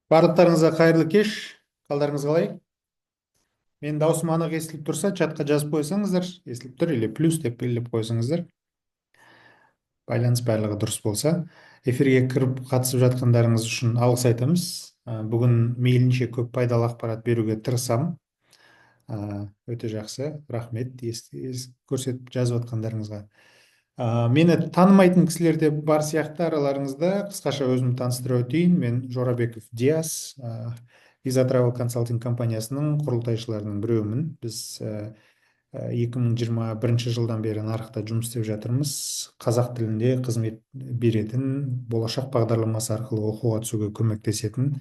Барлықтарыңызға қайырлы кеш. Қалдарыңыз қалай? Менің даусым анық естіліп тұрса, чатқа жазып қойсаңыздар, естіліп тұр или плюс деп белгілеп қойсаңыздар. Байланыс барлығы дұрыс болса, эфирге кіріп қатысып жатқандарыңыз үшін алғыс айтамыз. Бүгін мейлінше көп пайдалы ақпарат беруге тырысамын. Өте жақсы, рахмет көрсетіп жазып жатқандарыңызға. Мені танымайтын кісілер де бар сияқты араларыңызда. Қысқаша өзімді таныстыра өтейін. Мен Жорабеков Диас, Visa Travel Consulting компаниясының құрылтайшыларының біреуімін. Біз 2021 жылдан бері нарықта жұмыс істеп жатырмыз. Қазақ тілінде қызмет беретін, болашақ бағдарламасы арқылы оқуға түсуге көмектесетін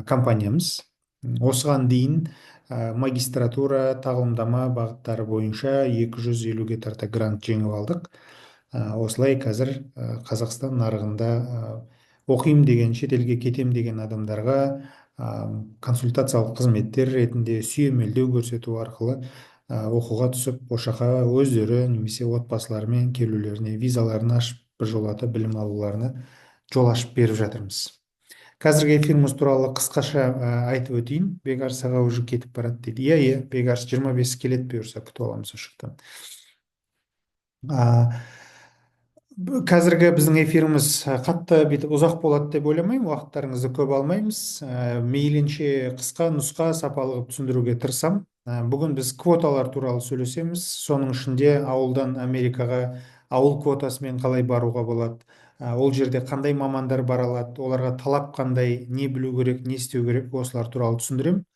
компаниямыз. Осыған дейін магистратура, тағылымдама бағыттары бойынша 250-ге тарта грант жеңіп алдық. Осылай қазір Қазақстан нарығында оқимын деген, шетелге кетем деген адамдарға консультациялық қызметтер ретінде сүйемелдеу көрсету арқылы оқуға түсіп, осы жаққа өздері немесе отбасыларымен келулеріне, визаларын ашып, біржолата білім алуларына жол ашып беріп жатырмыз. Қазіргі эфиріміз туралы қысқаша айтып өтейін. Бекарыс аға уже кетіп барады дейді. Иә, иә, Бекарыс 25 келеді, бұйырса, күтіп аламыз осы жақтан. Қазіргі біздің эфиріміз қатты бүйтіп ұзақ болады деп ойламаймын, уақыттарыңызды көп алмаймыз. Мейлінше қысқа нұсқа сапалы қылып түсіндіруге тырысамын. Бүгін біз квоталар туралы сөйлесеміз. Соның ішінде ауылдан Америкаға ауыл квотасымен қалай баруға болады, ол жерде қандай мамандар бара алады, оларға талап қандай, не білу керек, не істеу керек, осылар туралы түсіндіремін.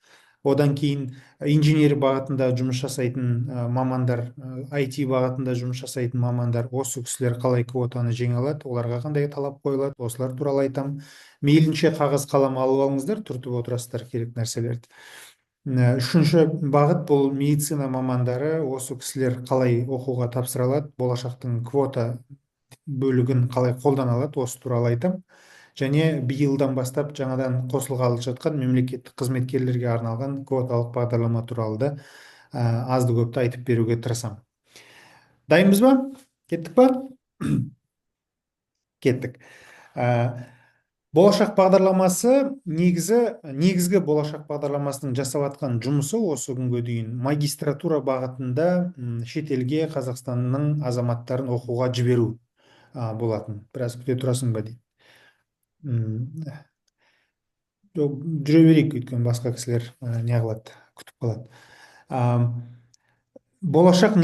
Одан кейін инженер бағытында жұмыс жасайтын мамандар, IT бағытында жұмыс жасайтын мамандар, осы кісілер қалай квотаны жеңе алады, оларға қандай талап қойылады, осылар туралы айтамын. Мейлінше қағаз қалам алып алыңыздар, түртіп отырасыздар керек нәрселерді. Үшінші бағыт бұл медицина мамандары, осы кісілер қалай оқуға тапсыра алады, болашақтың квота бөлігін қалай қолдана алады, осы туралы айтамын. Және биылдан бастап жаңадан қосылғалы жатқан мемлекеттік қызметкерлерге арналған квоталық бағдарлама туралы да азды көпті айтып беруге тырысамын. Дайынбыз ба? Кеттік па? Кеттік. Болашақ бағдарламасы негізгі болашақ бағдарламасының жасап жатқан жұмысы осы күнге дейін магистратура бағытында шетелге Қазақстанның азаматтарын оқуға жіберу болатын. Біраз күте тұрасың ба дейді. Жоқ, жүре берейік, өйткені басқа кісілер не қылады, күтіп қалады. Болашақтың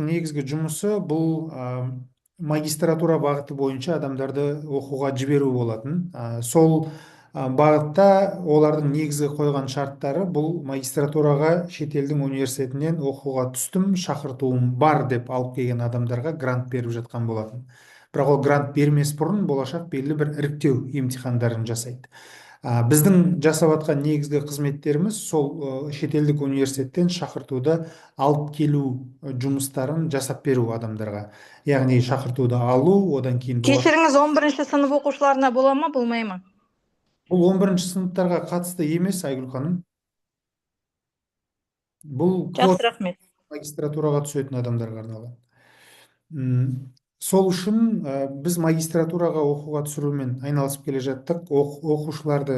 негізгі жұмысы бұл, Магистратура бағыты бойынша адамдарды оқуға жіберу болатын. Сол бағытта олардың негізгі қойған шарттары: бұл магистратураға шетелдің университетінен оқуға түстім, шақыртуым бар деп алып келген адамдарға грант беріп жатқан болатын. Бірақ ол грант бермес бұрын Болашақ белгілі бір іріктеу емтихандарын жасайды. Біздің жасап жатқан негізгі қызметтеріміз сол шетелдік университеттен шақыртуды алып келу жұмыстарын жасап беру адамдарға, яғни шақыртуды алу, одан кейін болашақ. Кешіріңіз, 11 сынып оқушыларына бола ма, болмай ма? Бұл 11 сыныптарға қатысты емес, Айгүл ханым. Бұл Жақсы, квота рахмет. магистратураға түсетін адамдарға арналған. Сол үшін біз магистратураға оқуға түсірумен айналысып келе жаттық. Оқушыларды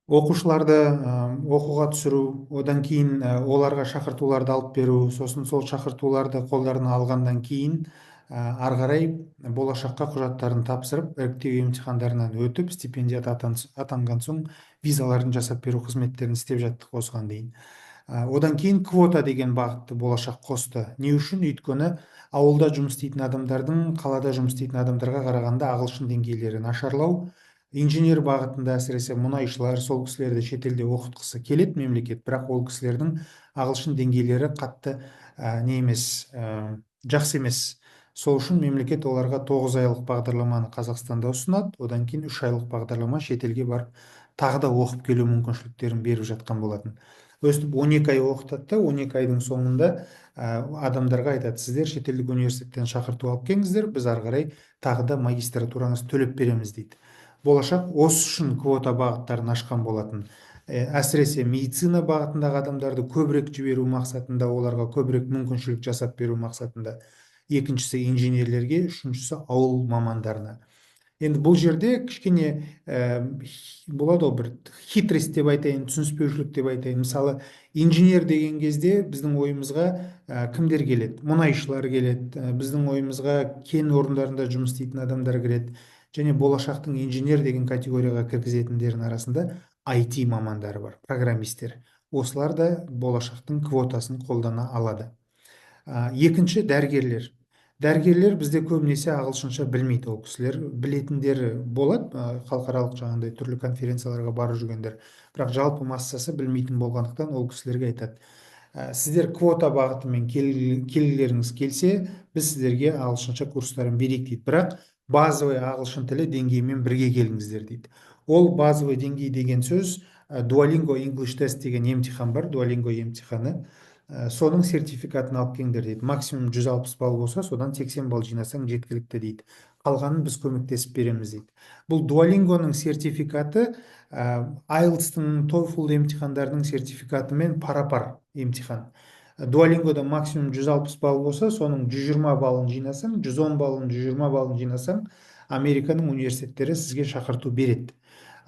оқуға түсіру, одан кейін оларға шақыртуларды алып беру, сосын сол шақыртуларды қолдарына алғаннан кейін ары қарай Болашаққа құжаттарын тапсырып, іріктеу емтихандарынан өтіп, стипендиат атанған соң визаларын жасап беру қызметтерін істеп жаттық осыған дейін. Одан кейін квота деген бағытты Болашақ қосты. Не үшін? Өйткені ауылда жұмыс істейтін адамдардың қалада жұмыс істейтін адамдарға қарағанда ағылшын деңгейлері нашарлау. Инженер бағытында, әсіресе мұнайшылар, сол кісілерді шетелде оқытқысы келеді мемлекет, бірақ ол кісілердің ағылшын деңгейлері қатты не емес, жақсы емес. Сол үшін мемлекет оларға 9 айлық бағдарламаны Қазақстанда ұсынады, одан кейін 3 айлық бағдарлама шетелге барып тағы да оқып келу мүмкіншіліктерін беріп жатқан болатын. Өстіп 12 ай оқытады да, 12 айдың соңында адамдарға айтады: сіздер шетелдік университеттен шақырту алып келіңіздер, біз ары қарай тағы да магистратураңызды төлеп береміз дейді. Болашақ осы үшін квота бағыттарын ашқан болатын. Әсіресе медицина бағытындағы адамдарды көбірек жіберу мақсатында, оларға көбірек мүмкіншілік жасап беру мақсатында. Екіншісі инженерлерге, үшіншісі ауыл мамандарына. Енді бұл жерде кішкене болады ғой бір хитрость деп айтайын, түсініспеушілік деп айтайын. Мысалы, инженер деген кезде біздің ойымызға кімдер келеді? Мұнайшылар келеді, біздің ойымызға кен орындарында жұмыс істейтін адамдар кіреді. Және Болашақтың инженер деген категорияға кіргізетіндердің арасында IT мамандары бар, программистер. Осылар да Болашақтың квотасын қолдана алады. Екінші дәрігерлер. Дәрігерлер бізде көбінесе ағылшынша білмейді ол кісілер. Білетіндері болады, халықаралық жаңағындай түрлі конференцияларға барып жүргендер. Бірақ жалпы массасы білмейтін болғандықтан, ол кісілерге айтады: сіздер квота бағытымен келгілеріңіз келсе, біз сіздерге ағылшынша курстарын берейік дейді. Бірақ базовый ағылшын тілі деңгейімен бірге келіңіздер дейді. Ол базовый деңгей деген сөз Duolingo English Test деген емтихан бар, Duolingo емтиханы. Соның сертификатын алып келіңдер дейді. Максимум 160 балл болса, содан 80 балл жинасаң жеткілікті дейді. Қалғанын біз көмектесіп береміз дейді. Бұл Duolingoның сертификаты IELTS-тың, TOEFL емтихандарының сертификатымен пара-пар емтихан. Duolingoда максимум 160 балл болса, соның 120 баллын жинасаң, 110 баллын, 120 баллын жинасаң, Американың университеттері сізге шақырту береді.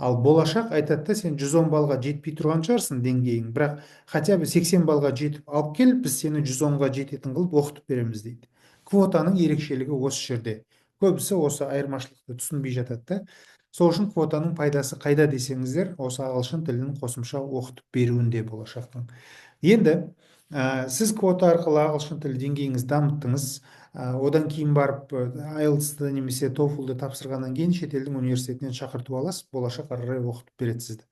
Ал Болашақ айтады да: сен 110 баллға жетпей тұрған шығарсың деңгейің, бірақ хотя бы 80 баллға жетіп алып кел, біз сені 110-ға жететін қылып оқытып береміз дейді. Квотаның ерекшелігі осы жерде. Көбісі осы айырмашылықты түсінбей жатады да. Сол үшін квотаның пайдасы қайда десеңіздер, осы ағылшын тілін қосымша оқытып беруінде Болашақтың. Енді сіз квота арқылы ағылшын тілі деңгейіңізді дамыттыңыз, одан кейін барып IELTS-ты немесе TOEFL-ды тапсырғаннан кейін шетелдің университетінен шақырту аласыз, Болашақ ары қарай оқытып береді сізді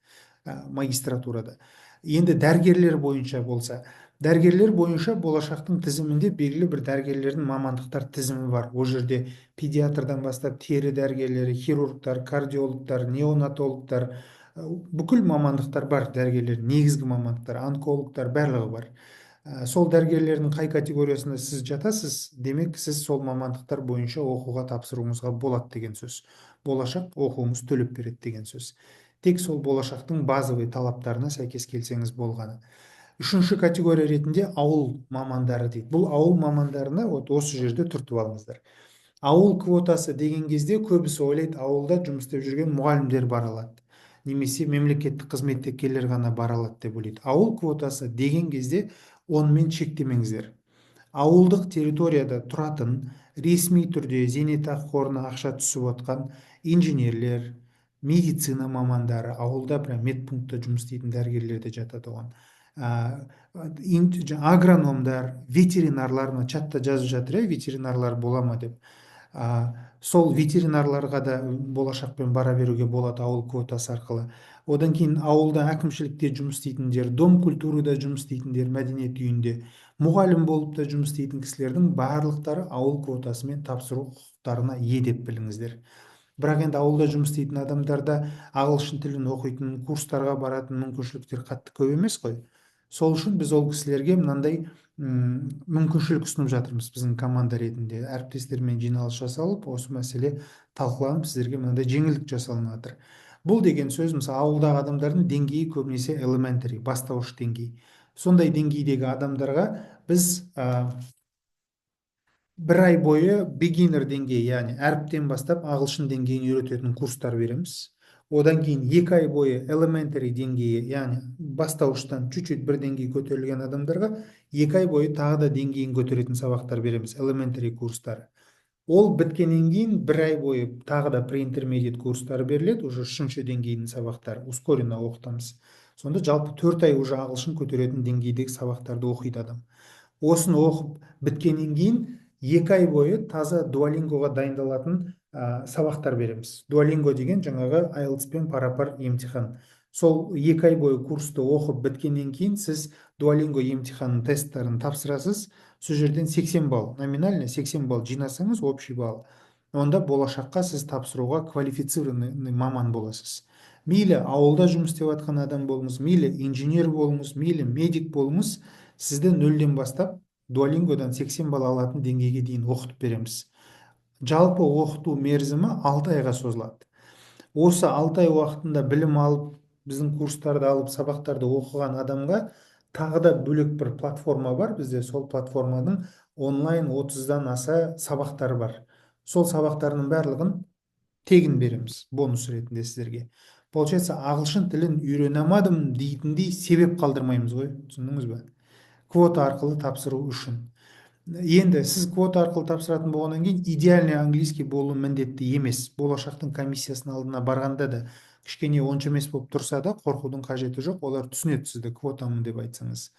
магистратурада. Енді дәрігерлер бойынша болса, дәрігерлер бойынша Болашақтың тізімінде белгілі бір дәрігерлердің мамандықтар тізімі бар. Ол жерде педиатрдан бастап тері дәрігерлері, хирургтар, кардиологтар, неонатологтар, бүкіл мамандықтар бар дәрігерлер, негізгі мамандықтар, онкологтар, барлығы бар. Сол дәрігерлердің қай категориясына сіз жатасыз, демек сіз сол мамандықтар бойынша оқуға тапсыруыңызға болады деген сөз. Болашақ оқуыңыз төлеп береді деген сөз. Тек сол Болашақтың базовый талаптарына сәйкес келсеңіз болғаны. Үшінші категория ретінде ауыл мамандары дейді. Бұл ауыл мамандарына вот осы жерде түртіп алыңыздар. Ауыл квотасы деген кезде көбісі ойлайды, ауылда жұмыс істеп жүрген мұғалімдер бара алады немесе мемлекеттік қызметкерлер ғана бара алады деп ойлайды. Ауыл квотасы деген кезде онымен шектемеңіздер. Ауылдық территорияда тұратын, ресми түрде зейнетақы қорына ақша түсіп отқан инженерлер, медицина мамандары, ауылда прям медпунктта жұмыс істейтін дәрігерлер де жатады оған. Агрономдар, ветеринарлар, мына чатта жазып жатыр, иә, ветеринарлар бола ма деп. Сол ветеринарларға да Болашақпен бара беруге болады ауыл квотасы арқылы. Одан кейін ауылда әкімшілікте жұмыс істейтіндер, дом культурада жұмыс істейтіндер, мәдениет үйінде мұғалім болып та жұмыс істейтін кісілердің барлықтары ауыл квотасымен тапсыру құқықтарына ие деп біліңіздер. Бірақ енді ауылда жұмыс істейтін адамдарда ағылшын тілін оқитын, курстарға баратын мүмкіншіліктер қатты көп емес қой. Сол үшін біз ол кісілерге мынандай мүмкіншілік ұсынып жатырмыз. Біздің команда ретінде әріптестермен жиналыс жасалып, осы мәселе талқыланып, сіздерге мынандай жеңілдік жасалынып жатыр. Бұл деген сөз, мысалы, ауылдағы адамдардың деңгейі көбінесе elementary, бастауыш деңгей. Сондай деңгейдегі адамдарға біз бір ай бойы beginner деңгейі, яғни әріптен бастап ағылшын деңгейін үйрететін курстар береміз. Одан кейін 2 ай бойы elementary деңгейі, яғни бастауыштан чуть-чуть бір деңгей көтерілген адамдарға 2 ай бойы тағы да деңгейін көтеретін сабақтар береміз, elementary курстары. Ол біткеннен кейін бір ай бойы тағы да pre-intermediate курстары беріледі, уже үшінші деңгейдің сабақтары, ускоренно оқытамыз. Сонда жалпы 4 ай уже ағылшын көтеретін деңгейдегі сабақтарды оқиды адам. Осыны оқып біткеннен кейін 2 ай бойы таза Дуолингоға дайындалатын сабақтар береміз. Дуолинго деген жаңағы IELTS-пен пара-пар емтихан. Сол 2 ай бойы курсты оқып біткеннен кейін сіз Дуолинго емтиханының тесттарын тапсырасыз. Сол жерден 80 балл, номинально 80 балл жинасаңыз, общий балл, онда Болашаққа сіз тапсыруға квалифицированный маман боласыз. Мейлі ауылда жұмыс істеп жатқан адам болыңыз, мейлі инженер болыңыз, мейлі медик болыңыз, сізді нөлден бастап Дуолингодан 80 балл алатын деңгейге дейін оқытып береміз. Жалпы оқыту мерзімі 6 айға созылады. Осы 6 ай уақытында білім алып, біздің курстарды алып, сабақтарды оқыған адамға тағы да бөлек бір платформа бар бізде. Сол платформаның онлайн 30-дан аса сабақтары бар. Сол сабақтарының барлығын тегін береміз бонус ретінде сіздерге. Получается, ағылшын тілін үйрене алмадым дейтіндей себеп қалдырмаймыз ғой, түсіндіңіз ба, квота арқылы тапсыру үшін. Енді сіз квота арқылы тапсыратын болғаннан кейін идеальный английский болу міндетті емес. Болашақтың комиссиясының алдына барғанда да кішкене онша емес болып тұрса да, қорқудың қажеті жоқ, олар түсінеді сізді квотамын деп айтсаңыз.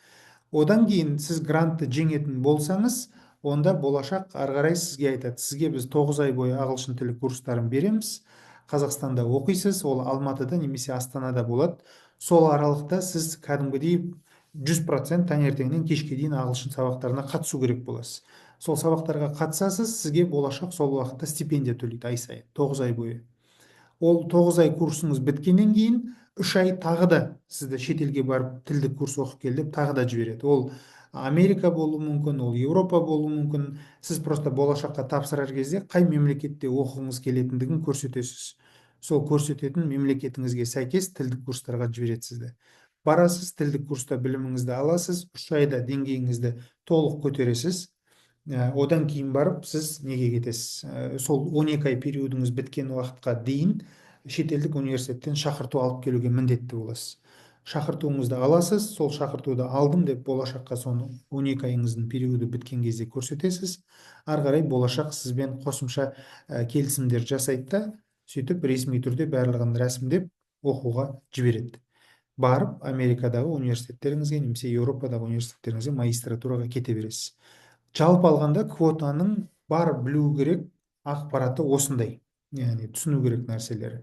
Одан кейін сіз грантты жеңетін болсаңыз, онда Болашақ ары қарай сізге айтады: сізге біз 9 ай бойы ағылшын тілі курстарын береміз, Қазақстанда оқисыз, ол Алматыда немесе Астанада болады. Сол аралықта сіз кәдімгідей 100% таңертеңнен кешке дейін ағылшын сабақтарына қатысу керек боласыз. Сол сабақтарға қатысасыз, сізге Болашақ сол уақытта стипендия төлейді ай сайын 9 ай бойы. Ол 9 ай курсыңыз біткеннен кейін 3 ай тағы да сізді шетелге барып, тілдік курс оқып кел деп тағы да жібереді. Ол Америка болуы мүмкін, ол Еуропа болуы мүмкін. Сіз просто Болашаққа тапсырар кезде қай мемлекетте оқығыңыз келетіндігін көрсетесіз. Сол көрсететін мемлекетіңізге сәйкес тілдік курстарға жібереді сізді. Барасыз, тілдік курста біліміңізді аласыз, 3 айда деңгейіңізді толық көтересіз. Одан кейін барып сіз неге кетесіз? Сол 12 ай периодыңыз біткен уақытқа дейін шетелдік университеттен шақырту алып келуге міндетті боласыз. Шақыртуыңызды аласыз, сол шақыртуды алдым деп Болашаққа соны 12 айыңыздың периоды біткен кезде көрсетесіз. Ары қарай Болашақ сізбен қосымша келісімдер жасайды да, сөйтіп ресми түрде барлығын рәсімдеп, оқуға жібереді. Барып Америкадағы университеттеріңізге немесе Еуропадағы университеттеріңізге магистратураға кете бересіз. Жалпы алғанда, квотаның бар білу керек ақпараты осындай, яғни түсіну керек нәрселері.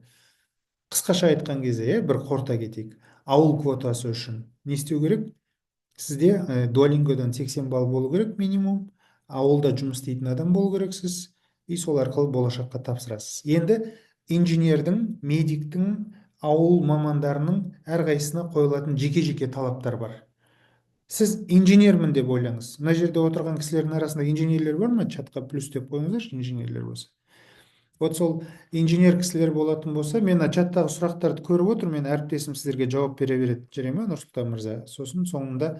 Қысқаша айтқан кезде, иә, бір қорыта кетейік. Ауыл квотасы үшін не істеу керек? Сізде Дуолингодан 80 балл болу керек минимум, ауылда жұмыс істейтін адам болу керексіз и сол арқылы Болашаққа тапсырасыз. Енді инженердің, медиктің, ауыл мамандарының әрқайсысына қойылатын жеке жеке талаптар бар. Сіз инженермін деп ойлаңыз. Мына жерде отырған кісілердің арасында инженерлер бар ма? Чатқа плюс деп қойыңыздаршы, инженерлер болса. Вот сол инженер кісілер болатын болса, мен мына чаттағы сұрақтарды көріп отырмын, мен әріптесім сіздерге жауап бере береді, жарай ма, Нұрсұлтан мырза? Сосын соңында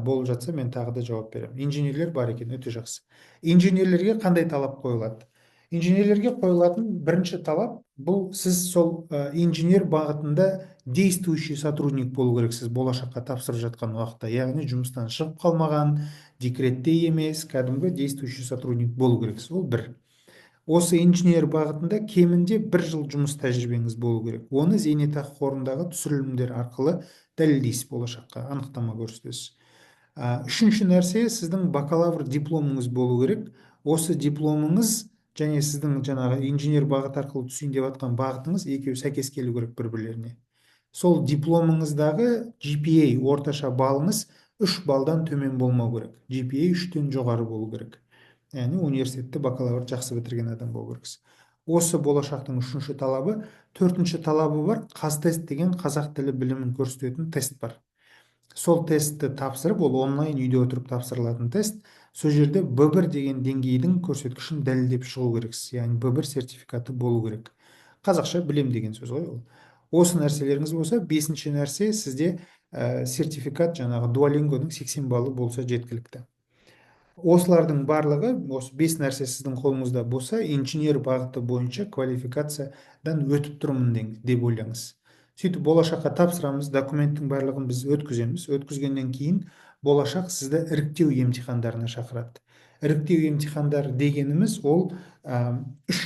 болып жатса, мен тағы да жауап беремін. Инженерлер бар екен, өте жақсы. Инженерлерге қандай талап қойылады? Инженерлерге қойылатын бірінші талап: бұл сіз сол инженер бағытында действующий сотрудник болу керексіз Болашаққа тапсырып жатқан уақытта, яғни жұмыстан шығып қалмаған, декретте емес, кәдімгі действующий сотрудник болу керексіз. Ол бір. Осы инженер бағытында кемінде бір жыл жұмыс тәжірибеңіз болу керек. Оны зейнетақы қорындағы түсірілімдер арқылы дәлелдейсіз, болашаққа анықтама көрсетесіз. Үшінші нәрсе, сіздің бакалавр дипломыңыз болу керек. Осы дипломыңыз және сіздің жаңағы инженер бағыт арқылы түсейін деп жатқан бағытыңыз екеуі сәйкес келу керек бір бірлеріне. Сол дипломыңыздағы GPA, орташа балыңыз 3 балдан төмен болмау керек. GPA 3-тен жоғары болу керек. Яғни университетті бакалавр жақсы бітірген адам болу керексіз. Осы болашақтың үшінші талабы. Төртінші талабы бар, Қазтест деген қазақ тілі білімін көрсететін тест бар. Сол тестті тапсырып, ол онлайн, үйде отырып тапсырылатын тест. Сол жерде B1 деген деңгейдің көрсеткішін дәлелдеп шығу керексіз. Яғни B1 сертификаты болу керек. Қазақша білем деген сөз ғой ол. Осы нәрселеріңіз болса, бесінші нәрсе, сізде сертификат, жаңағы Дуолингоның 80 баллы болса, жеткілікті. Осылардың барлығы, осы бес нәрсе сіздің қолыңызда болса, инженер бағыты бойынша квалификациядан өтіп тұрмын деп ойлаңыз. Сөйтіп болашаққа тапсырамыз, документтің барлығын біз өткіземіз. Өткізгеннен кейін болашақ сізді іріктеу емтихандарына шақырады. Іріктеу емтихандары дегеніміз ол үш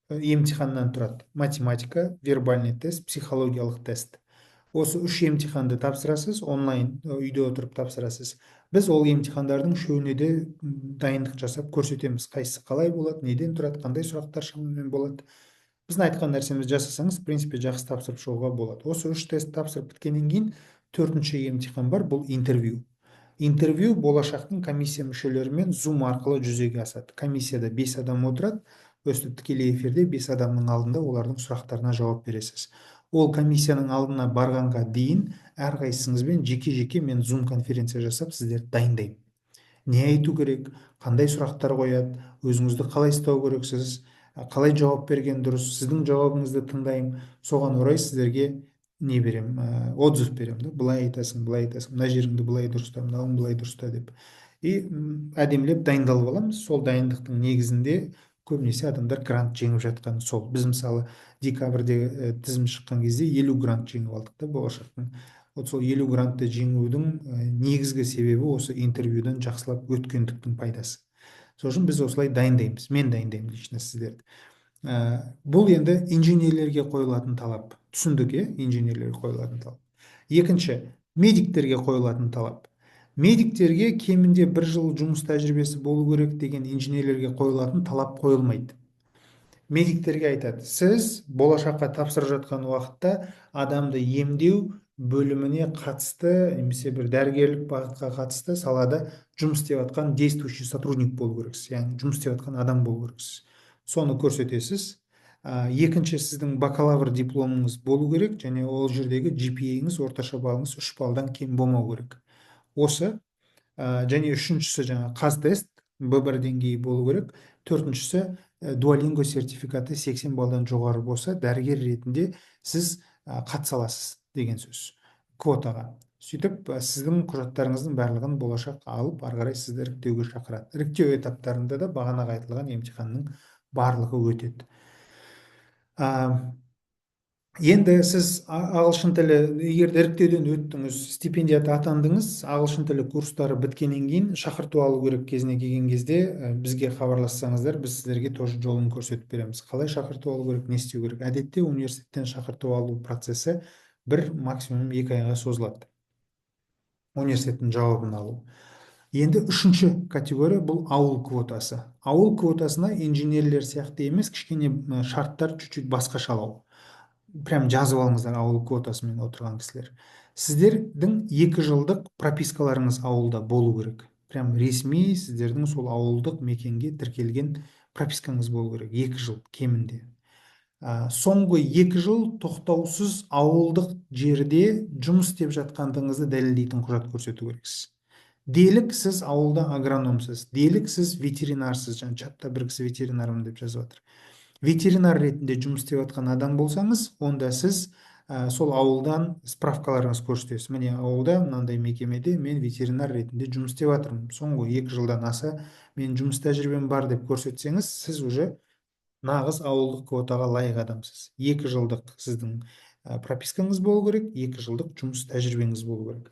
емтиханнан тұрады: математика, вербальный тест, психологиялық тест. Осы үш емтиханды тапсырасыз, онлайн, үйде отырып тапсырасыз. Біз ол емтихандардың үшеуіне де дайындық жасап көрсетеміз: қайсысы қалай болады, неден тұрады, қандай сұрақтар шамамен болады. Біздің айтқан нәрсемізді жасасаңыз, в принципе, жақсы тапсырып шығуға болады. Осы үш тест тапсырып біткеннен кейін төртінші емтихан бар, бұл интервью. Интервью болашақтың комиссия мүшелерімен Zoom арқылы жүзеге асады. Комиссияда бес адам отырады. Өстіп тікелей эфирде бес адамның алдында олардың сұрақтарына жауап бересіз. Ол комиссияның алдына барғанға дейін әрқайсыңызбен жеке жеке мен Zoom конференция жасап, сіздерді дайындаймын: не айту керек, қандай сұрақтар қояды, өзіңізді қалай ұстау керексіз, қалай жауап берген дұрыс. Сіздің жауабыңызды тыңдаймын, соған орай сіздерге не беремін, отзыв беремін да: былай айтасың, былай айтасың, мына жеріңді былай дұрыста, мынауың былай дұрыста деп. И әдемілеп дайындалып аламыз. Сол дайындықтың негізінде көбінесе адамдар грант жеңіп жатқан. Сол біз, мысалы, декабрьде тізім шыққан кезде 50 грант жеңіп алдық та болашақтың. Вот сол 50 грантты жеңудің негізгі себебі осы интервьюдан жақсылап өткендіктің пайдасы. Сол үшін біз осылай дайындаймыз, мен дайындаймын лично сіздерді. Бұл енді инженерлерге қойылатын талап, түсіндік, иә? Инженерлерге қойылатын талап. Екінші, медиктерге қойылатын талап. Медиктерге кемінде бір жыл жұмыс тәжірибесі болу керек деген инженерлерге қойылатын талап қойылмайды. Медиктерге айтады: сіз болашаққа тапсырып жатқан уақытта адамды емдеу бөліміне қатысты немесе бір дәрігерлік бағытқа қатысты салада жұмыс істеп жатқан действующий сотрудник болу керексіз, яғни жұмыс істеп жатқан адам болу керексіз. Соны көрсетесіз. Екінші, сіздің бакалавр дипломыңыз болу керек және ол жердегі GPA-ңіз, орташа балыңыз 3 балдан кем болмау керек. Осы және үшіншісі, жаңа Қазтест B1 деңгейі болу керек. Төртіншісі, Дуолинго сертификаты 80 балдан жоғары болса, дәрігер ретінде сіз қатыса аласыз деген сөз квотаға. Сөйтіп сіздің құжаттарыңыздың барлығын болашақ алып, ары қарай сізді іріктеуге шақырады. Іріктеу этаптарында да бағанағы айтылған емтиханның барлығы өтеді. Енді сіз ағылшын тілі, егер іріктеуден өттіңіз, стипендиат атандыңыз, ағылшын тілі курстары біткеннен кейін шақырту алу керек кезіне келген кезде бізге хабарлассаңыздар, біз сіздерге тоже жолын көрсетіп береміз: қалай шақырту алу керек, не істеу керек. Әдетте университеттен шақырту алу процесі бір, максимум 2 айға созылады, университеттің жауабын алу. Енді үшінші категория, бұл ауыл квотасы. Ауыл квотасына инженерлер сияқты емес, кішкене шарттар чуть чуть басқашалау. Прям жазып алыңыздар, ауыл квотасымен отырған кісілер: сіздердің 2 жылдық пропискаларыңыз ауылда болу керек. Прям ресми сіздердің сол ауылдық мекенге тіркелген пропискаңыз болу керек 2 жыл кемінде. Соңғы 2 жыл тоқтаусыз ауылдық жерде жұмыс істеп жатқандығыңызды дәлелдейтін құжат көрсету керексіз. Делік, сіз ауылда агрономсыз, делік, сіз ветеринарсыз. Жаңа чатта бір кісі ветеринармын деп жазып жатыр. Ветеринар ретінде жұмыс істеп жатқан адам болсаңыз, онда сіз сол ауылдан справкаларыңыз көрсетесіз: міне, ауылда мынандай мекемеде мен ветеринар ретінде жұмыс істеп жатырмын, соңғы 2 жылдан аса менің жұмыс тәжірибем бар деп көрсетсеңіз, сіз уже нағыз ауылдық квотаға лайық адамсыз. 2 жылдық сіздің пропискаңыз болу керек, 2 жылдық жұмыс тәжірибеңіз болу керек.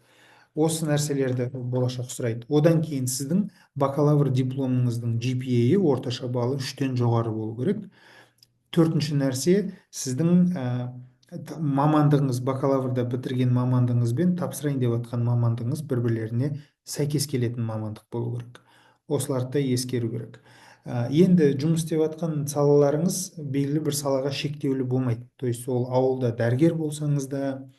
Осы нәрселерді Болашақ сұрайды. Одан кейін сіздің бакалавр дипломыңыздың GPA-і, орташа баллы 3-тен жоғары болу керек. Төртінші нәрсе, сіздің мамандығыңыз, бакалаврда бітірген мамандығыңыз бен тапсырайын деп жатқан мамандығыңыз бір бірлеріне сәйкес келетін мамандық болу керек. Осыларды да ескеру керек. Енді жұмыс істеп жатқан салаларыңыз белгілі бір салаға шектеулі болмайды. То есть ол ауылда дәрігер болсаңыз да,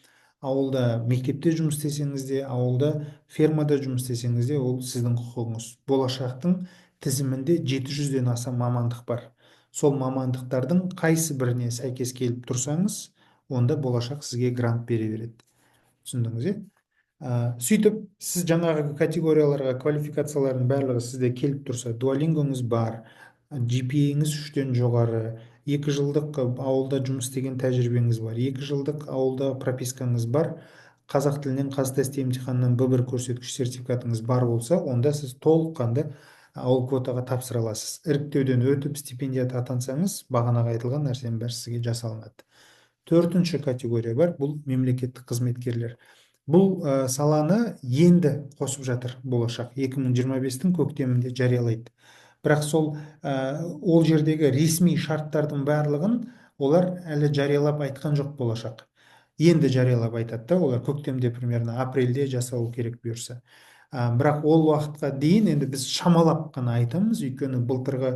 ауылда мектепте жұмыс істесеңіз де, ауылда фермада жұмыс істесеңіз де, ол сіздің құқығыңыз. Болашақтың тізімінде 700-ден аса мамандық бар. Сол мамандықтардың қайсы біріне сәйкес келіп тұрсаңыз, онда Болашақ сізге грант бере береді. Түсіндіңіз, иә? Сөйтіп сіз жаңағы категорияларға квалификациялардың барлығы сізде келіп тұрса, Дуолингоңыз бар, GPA-ңіз 3-тен жоғары, 2 жылдық ауылда жұмыс істеген тәжірибеңіз бар, 2 жылдық ауылда пропискаңыз бар, қазақ тілінен Қазтест емтиханынан Б1 көрсеткіш сертификатыңыз бар болса, онда сіз толыққанды ауыл квотаға тапсыра аласыз. Іріктеуден өтіп, стипендиат атансаңыз, бағанағы айтылған нәрсенің бәрі сізге жасалынады. Төртінші категория бар, бұл мемлекеттік қызметкерлер. Бұл саланы енді қосып жатыр Болашақ, 2025-тің көктемінде жариялайды. Бірақ сол ол жердегі ресми шарттардың барлығын олар әлі жариялап айтқан жоқ. Болашақ енді жариялап айтады да, олар көктемде, примерно апрельде жасалу керек бұйырса. Бірақ ол уақытқа дейін енді біз шамалап қана айтамыз, өйткені былтырғы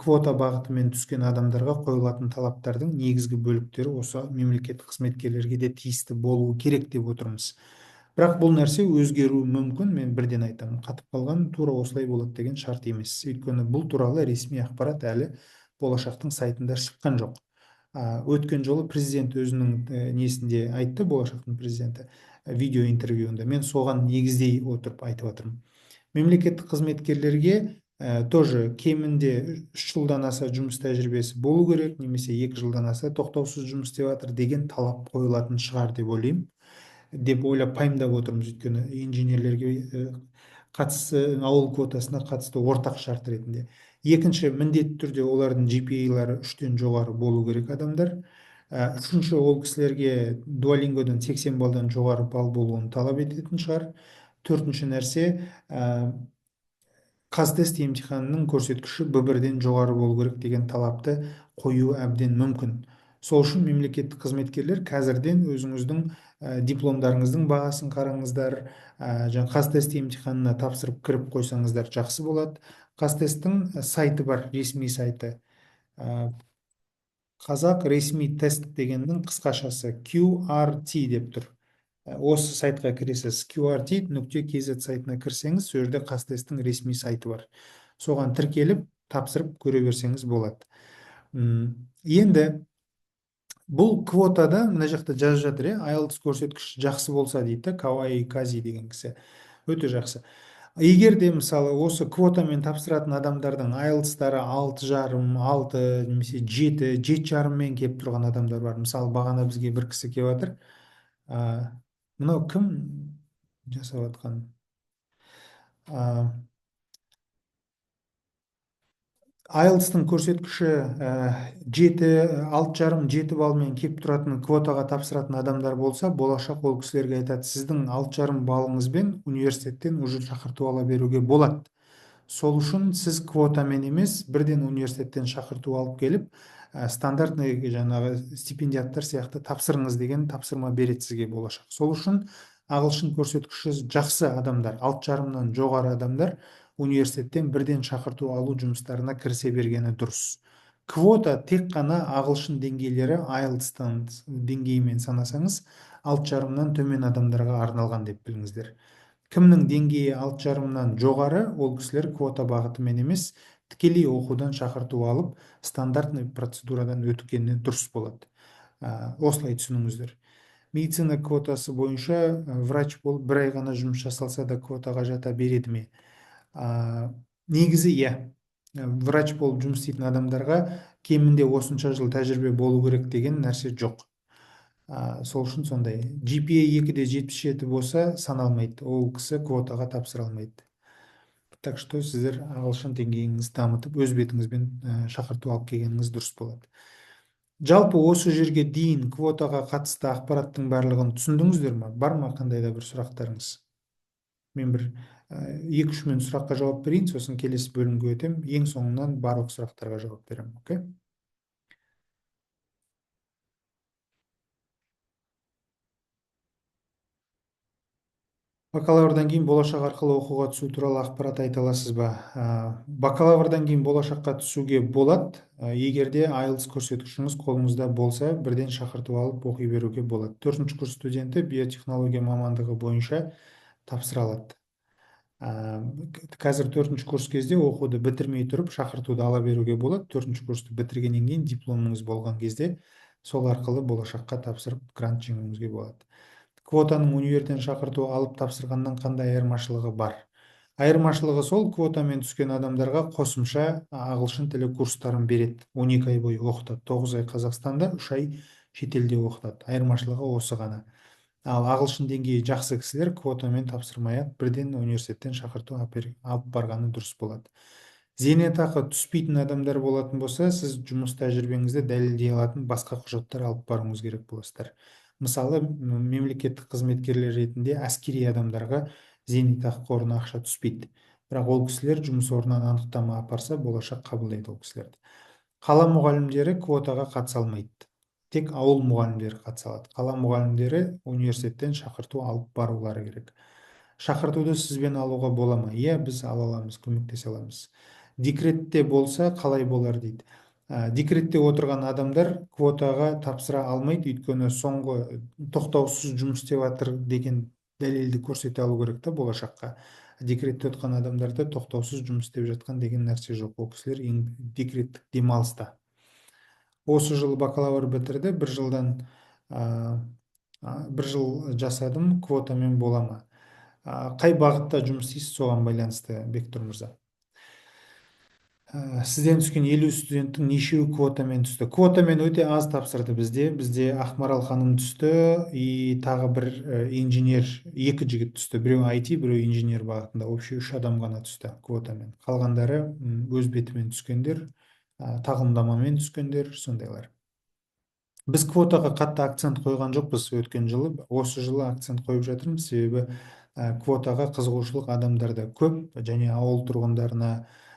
квота бағытымен түскен адамдарға қойылатын талаптардың негізгі бөліктері осы мемлекеттік қызметкерлерге де тиісті болуы керек деп отырмыз. Бірақ бұл нәрсе өзгеруі мүмкін. Мен бірден айтамын, қатып қалған, тура осылай болады деген шарт емес, өйткені бұл туралы ресми ақпарат әлі Болашақтың сайтында шыққан жоқ. Өткен жолы президент өзінің несінде айтты, Болашақтың президенті видео интервьюында, мен соған негіздей отырып айтып жатырмын. Мемлекеттік қызметкерлерге тоже кемінде 3 жылдан аса жұмыс тәжірибесі болу керек немесе 2 жылдан аса тоқтаусыз жұмыс істеп жатыр деген талап қойылатын шығар деп ойлаймын, деп ойлап, пайымдап отырмыз, өйткені инженерлерге қатысты, ауыл квотасына қатысты ортақ шарт ретінде. Екінші, міндетті түрде олардың GPA-лары 3-тен жоғары болу керек адамдар. Үшінші, ол кісілерге Дуолингодан 80 балдан жоғары балл болуын талап ететін шығар. Төртінші нәрсе, Қазтест емтиханының көрсеткіші Б1-ден жоғары болу керек деген талапты қою әбден мүмкін. Сол үшін мемлекеттік қызметкерлер, қазірден өзіңіздің дипломдарыңыздың бағасын қараңыздар, жаңа Қазтест емтиханына тапсырып, кіріп қойсаңыздар, жақсы болады. Қазтесттің сайты бар, ресми сайты. Қазақ ресми тест дегеннің қысқашасы QRT деп тұр. Осы сайтқа кіресіз, qrt.kz сайтына кірсеңіз, сол жерде Қазтесттің ресми сайты бар. Соған тіркеліп, тапсырып көре берсеңіз болады. Енді бұл квотада мына жақта жазып жатыр, иә, IELTS көрсеткіші жақсы болса дейді да, Кауаи Кази деген кісі. Өте жақсы. Егер де, мысалы, осы квотамен тапсыратын адамдардың IELTS-тары 6,5, 6 немесе 7, 7,5-мен келіп тұрған адамдар бар. Мысалы, бағана бізге бір кісі келіп жатыр. Мынау кім жасап жатқан? IELTS-тың көрсеткіші 7, 6,5, 7 баллмен келіп тұратын, квотаға тапсыратын адамдар болса, Болашақ ол кісілерге айтады: сіздің 6,5 баллыңызбен университеттен уже шақырту ала беруге болады. Сол үшін сіз квотамен емес, бірден университеттен шақырту алып келіп, стандартный жаңағы стипендиаттар сияқты тапсырыңыз деген тапсырма береді сізге Болашақ. Сол үшін ағылшын көрсеткіші жақсы адамдар, 6,5-нан жоғары адамдар университеттен бірден шақырту алу жұмыстарына кірісе бергені дұрыс. Квота тек қана ағылшын деңгейлері IELTS-тан деңгейімен санасаңыз, 6,5-нан төмен адамдарға арналған деп біліңіздер. Кімнің деңгейі 6,5-нан жоғары, ол кісілер квота бағытымен емес, тікелей оқудан шақырту алып, стандартный процедурадан өткені дұрыс болады. Осылай түсініңіздер. Медицина квотасы бойынша врач болып бір ай ғана жұмыс жасалса да, квотаға жата береді ме? Негізі иә, врач болып жұмыс істейтін адамдарға кемінде осынша жыл тәжірибе болу керек деген нәрсе жоқ. Сол үшін сондай GPA 2,77 болса, саналмайды, ол кісі квотаға тапсыра алмайды. Так что сіздер ағылшын деңгейіңізді дамытып, өз бетіңізбен шақырту алып келгеніңіз дұрыс болады. Жалпы осы жерге дейін квотаға қатысты ақпараттың барлығын түсіндіңіздер ма? Бар ма қандай да бір сұрақтарыңыз? Мен бір 2-3 минут сұраққа жауап берейін, сосын келесі бөлімге өтемін. Ең соңынан барлық сұрақтарға жауап беремін. Окей? Бакалаврдан кейін Болашақ арқылы оқуға түсу туралы ақпарат айта аласыз ба? Бакалаврдан кейін Болашаққа түсуге болады. Егер де IELTS көрсеткішіңіз қолыңызда болса, бірден шақыртып алып оқи беруге болады. 4 курс студенті биотехнология мамандығы бойынша тапсыра алады. Қазір 4 курс кезде оқуды бітірмей тұрып шақыртуды ала беруге болады. 4 курсты бітіргеннен кейін дипломыңыз болған кезде сол арқылы Болашаққа тапсырып грант жеңуіңізге болады. Квотаның универден шақырту алып тапсырғаннан қандай айырмашылығы бар? Айырмашылығы сол, квотамен түскен адамдарға қосымша ағылшын тілі курстарын береді. 12 ай бойы оқытады. 9 ай Қазақстанда, 3 ай шетелде оқытады. Айырмашылығы осы ғана. Ал ағылшын деңгейі жақсы кісілер квотамен тапсырмай-ақ бірден университеттен шақырту алып барғаны дұрыс болады. Зейнетақы түспейтін адамдар болатын болса, сіз жұмыс тәжірибеңізді дәлелдей алатын басқа құжаттар алып баруыңыз керек боласыздар. Мысалы, мемлекеттік қызметкерлер ретінде әскери адамдарға зейнетақы қорына ақша түспейді. Бірақ ол кісілер жұмыс орнынан анықтама апарса, Болашақ қабылдайды ол кісілерді. Қала мұғалімдері квотаға қатыса алмайды. Тек ауыл мұғалімдері қатыса алады. Қала мұғалімдері университеттен шақырту алып барулары керек. Шақыртуды сізбен алуға бола ма? Иә, біз ала аламыз, көмектесе аламыз. Декретте болса қалай болар дейді. Декретте отырған адамдар квотаға тапсыра алмайды, өйткені соңғы тоқтаусыз жұмыс істеп жатыр деген дәлелді көрсете алу керек та Болашаққа. Декретте отырған адамдарда тоқтаусыз жұмыс істеп жатқан деген нәрсе жоқ. Ол кісілер декреттік демалыста. Осы жылы бакалавр бітірді, бір жылдан, бір жыл жасадым, квотамен бола ма? Қай бағытта жұмыс істейсіз, соған байланысты, Бектұр мырза. Сізден түскен 50 студенттің нешеуі квотамен түсті? Квотамен өте аз тапсырды бізде. Бізде Ақмарал ханым түсті, и тағы бір инженер, 2 жігіт түсті. Біреу IT, біреу инженер бағытында. Общий 3 адам ғана түсті квотамен. Қалғандары, өз бетімен түскендер, тағылымдамамен түскендер, сондайлар. Біз квотаға қатты акцент қойған жоқпыз өткен жылы. Осы жылы акцент қойып жатырмыз, себебі, квотаға қызығушылық адамдарда көп, және ауыл тұрғындарына,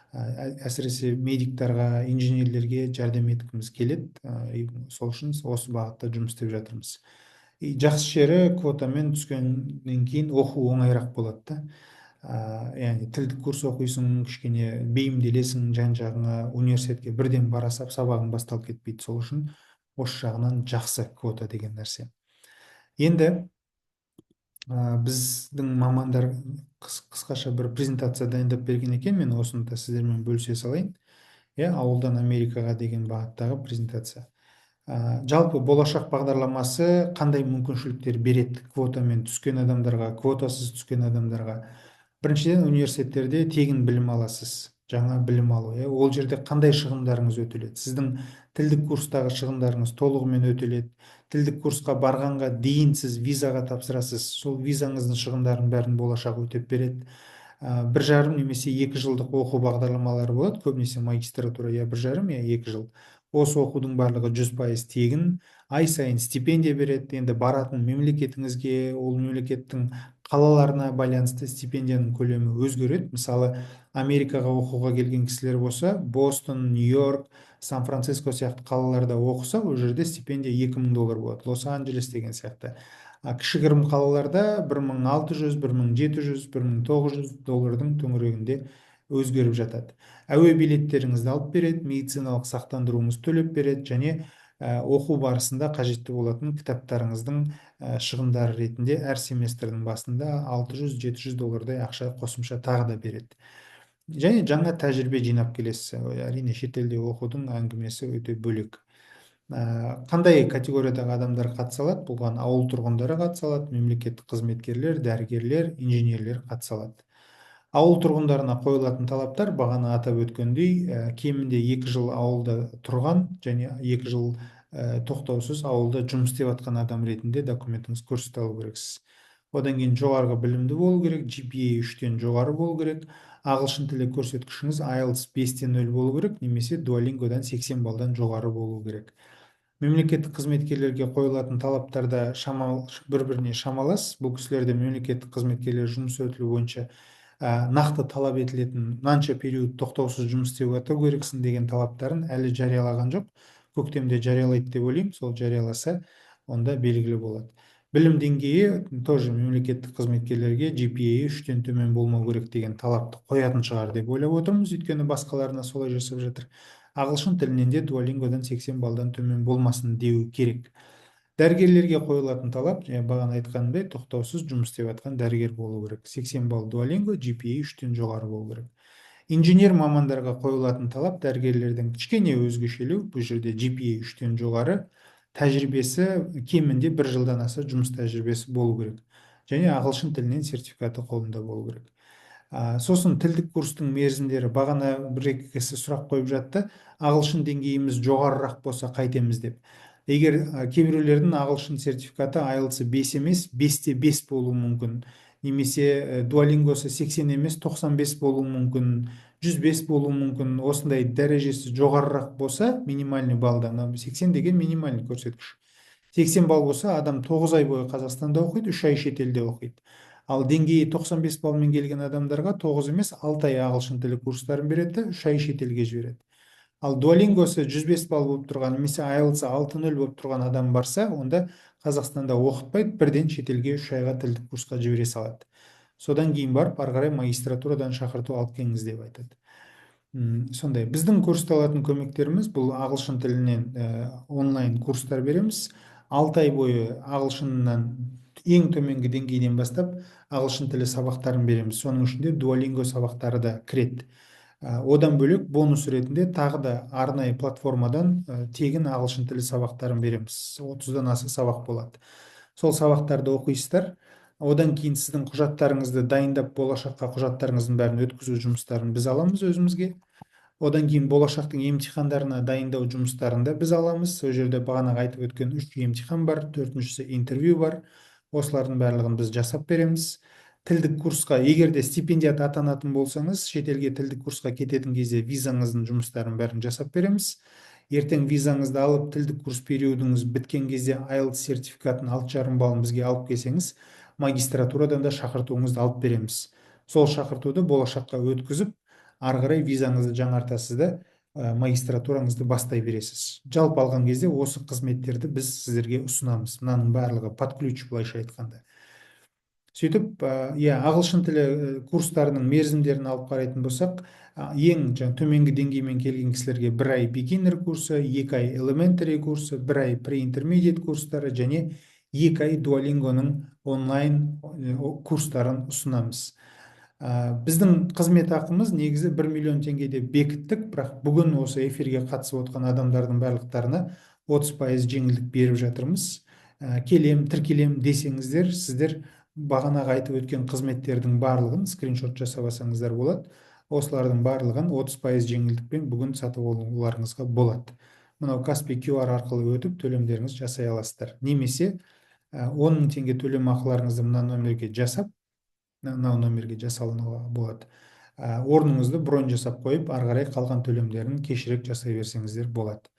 әсіресе медиктарға, инженерлерге жәрдем еткіміз келеді. И сол үшін осы бағытта жұмыс істеп жатырмыз. И жақсы жері, квотамен түскеннен кейін оқу оңайырақ болады да. Яғни тілдік курс оқисың, кішкене бейімделесің жан-жағыңа, университетке бірден бара сап сабағың басталып кетпейді. Сол үшін осы жағынан жақсы квота деген нәрсе. Енді, біздің мамандар қысқаша бір презентация дайындап берген екен, мен осыны да сіздермен бөлісе салайын. Иә, ауылдан Америкаға деген бағыттағы презентация. Жалпы Болашақ бағдарламасы қандай мүмкіншіліктер береді квотамен түскен адамдарға, квотасыз түскен адамдарға? Біріншіден, университеттерде тегін білім аласыз, жаңа білім алу. Иә, ол жерде қандай шығындарыңыз өтеледі? Сіздің тілдік курстағы шығындарыңыз толығымен өтеледі. Тілдік курсқа барғанға дейін сіз визаға тапсырасыз, сол визаңыздың шығындарын бәрін Болашақ өтеп береді. Бір жарым немесе 2 жылдық оқу бағдарламалары болады, көбінесе магистратура, я бір жарым, я 2 жыл. Осы оқудың барлығы 100% тегін, ай сайын стипендия береді. Енді баратын мемлекетіңізге, ол мемлекеттің қалаларына байланысты стипендияның көлемі өзгереді. Мысалы, Америкаға оқуға келген кісілер болса, Бостон, Нью-Йорк, Сан-Франциско сияқты қалаларда оқыса, ол жерде стипендия екі мың доллар болады, Лос-Анджелес деген сияқты. А кішігірім қалаларда бір мың алты жүз, бір мың жеті жүз, бір мың тоғыз жүз доллардың төңірегінде өзгеріп жатады. Әуе билеттеріңізді алып береді, медициналық сақтандыруыңызды төлеп береді және, оқу барысында қажетті болатын кітаптарыңыздың, шығындары ретінде әр семестрдің басында алты жүз, жеті жүз доллардай ақша қосымша тағы да береді. Және жаңа тәжірибе жинап келесіз. Әрине, шетелде оқудың әңгімесі өте бөлек. Қандай категориядағы адамдар қатыса алады? Бұған ауыл тұрғындары қатыса алады, мемлекеттік қызметкерлер, дәрігерлер, инженерлер қатыса алады. Ауыл тұрғындарына қойылатын талаптар бағана атап өткендей, кемінде 2 жыл ауылда тұрған және 2 жыл, тоқтаусыз ауылда жұмыс істеп жатқан адам ретінде документіңізді көрсете алу керексіз. Одан кейін жоғарғы білімді болу керек, GPA 3-тен жоғары болу керек, ағылшын тілі көрсеткішіңіз IELTS бестен нөл болу керек, немесе Duolingoдан 80 балдан жоғары болу керек. Мемлекеттік қызметкерлерге қойылатын талаптар да бір біріне шамалас. Бұл кісілерде, мемлекеттік қызметкерлер жұмыс өтілі бойынша нақты талап етілетін мынанша период тоқтаусыз жұмыс істеп отыру керексің деген талаптарын әлі жариялаған жоқ. Көктемде жариялайды деп ойлаймын. Сол жарияласа, онда белгілі болады. Білім деңгейі тоже мемлекеттік қызметкерлерге GPA 3-тен төмен болмау керек деген талапты қоятын шығар деп ойлап отырмыз, өйткені басқаларына солай жасап жатыр. Ағылшын тілінен де, Дуолингодан 80 балдан төмен болмасын деу керек. Дәрігерлерге қойылатын талап, және бағана айтқанымдай, тоқтаусыз жұмыс істеп жатқан дәрігер болу керек. 80 балл Дуолинго, GPA 3-тен жоғары болу керек. Инженер мамандарға қойылатын талап дәрігерлерден кішкене өзгешелеу. Бұл жерде GPA 3-тен жоғары, тәжірибесі кемінде бір жылдан аса жұмыс тәжірибесі болу керек және ағылшын тілінен сертификаты қолында болу керек. Сосын тілдік курстың мерзімдері. Бағана бір екі кісі сұрақ қойып жатты, ағылшын деңгейіміз жоғарырақ болса қайтеміз деп. Егер кейбіреулердің ағылшын сертификаты IELTS 5 емес, 5-те 5 болуы мүмкін, немесе Дуолингосы 80 емес, 95 болуы мүмкін, 105 болуы мүмкін. Осындай дәрежесі жоғарырақ болса минимальный баллдан, 80 деген минимальный көрсеткіш, 80 балл болса, адам 9 ай бойы Қазақстанда оқиды, 3 ай шетелде оқиды. Ал деңгейі 95 баллмен келген адамдарға 9 емес, 6 ай ағылшын тілі курстарын береді, 3 ай шетелге жібереді. Ал Дуолингосы 105 балл болып тұрған немесе IELTS 6.0 болып тұрған адам барса, онда Қазақстанда оқытпайды, бірден шетелге 3 айға тілдік курсқа жібере салады. Содан кейін барып ары қарай магистратурадан шақырту алып келіңіз деп айтады. Сондай біздің курста алатын көмектеріміз: бұл ағылшын тілінен онлайн курстар береміз. 6 ай бойы ағылшыннан ең төменгі деңгейден бастап ағылшын тілі сабақтарын береміз. Соның ішінде Дуолинго сабақтары да кіреді. Одан бөлек бонус ретінде тағы да арнайы платформадан тегін ағылшын тілі сабақтарын береміз. 30-дан аса сабақ болады. Сол сабақтарды оқисыздар. Одан кейін сіздің құжаттарыңызды дайындап, Болашаққа құжаттарыңыздың бәрін өткізу жұмыстарын біз аламыз өзімізге. Одан кейін Болашақтың емтихандарына дайындау жұмыстарын да біз аламыз. Сол жерде бағанағы айтып өткен үш емтихан бар, төртіншісі интервью бар. Осылардың барлығын біз жасап береміз. Тілдік курсқа егер де стипендиат атанатын болсаңыз, шетелге тілдік курсқа кететін кезде визаңыздың жұмыстарын бәрін жасап береміз. Ертең визаңызды алып, тілдік курс периодыңыз біткен кезде IELTS сертификатын 6,5 баллын бізге алып келсеңіз, магистратурадан да шақыртуыңызды алып береміз. Сол шақыртуды Болашаққа өткізіп, ары қарай визаңызды жаңартасыз да, магистратураңызды бастай бересіз. Жалпы алған кезде осы қызметтерді біз сіздерге ұсынамыз. Мынаның барлығы под ключ, былайша айтқанда. Сөйтіп, иә, ағылшын тілі курстарының мерзімдерін алып қарайтын болсақ, ең жаңа төменгі деңгеймен келген кісілерге бір ай beginner курсы, 2 ай elementary курсы, бір ай pre-intermediate курстары және 2 ай Дуолингоның онлайн курстарын ұсынамыз. Біздің қызмет ақымыз негізі 1 миллион теңге деп бекіттік, бірақ бүгін осы эфирге қатысып отқан адамдардың барлықтарына 30% жеңілдік беріп жатырмыз. Келем, тіркелем десеңіздер, сіздер бағанағы айтып өткен қызметтердің барлығын скриншот жасап алсаңыздар болады. Осылардың барлығын 30% жеңілдікпен бүгін сатып алуларыңызға болады. Мынау Каспи QR арқылы өтіп, төлемдеріңізді жасай аласыздар. Немесе 10 000 теңге төлем ақыларыңызды мына номерге жасап, мынау номерге жасалынуға болады. Орныңызды бронь жасап қойып, ары қарай қалған төлемдерін кешірек жасай берсеңіздер болады.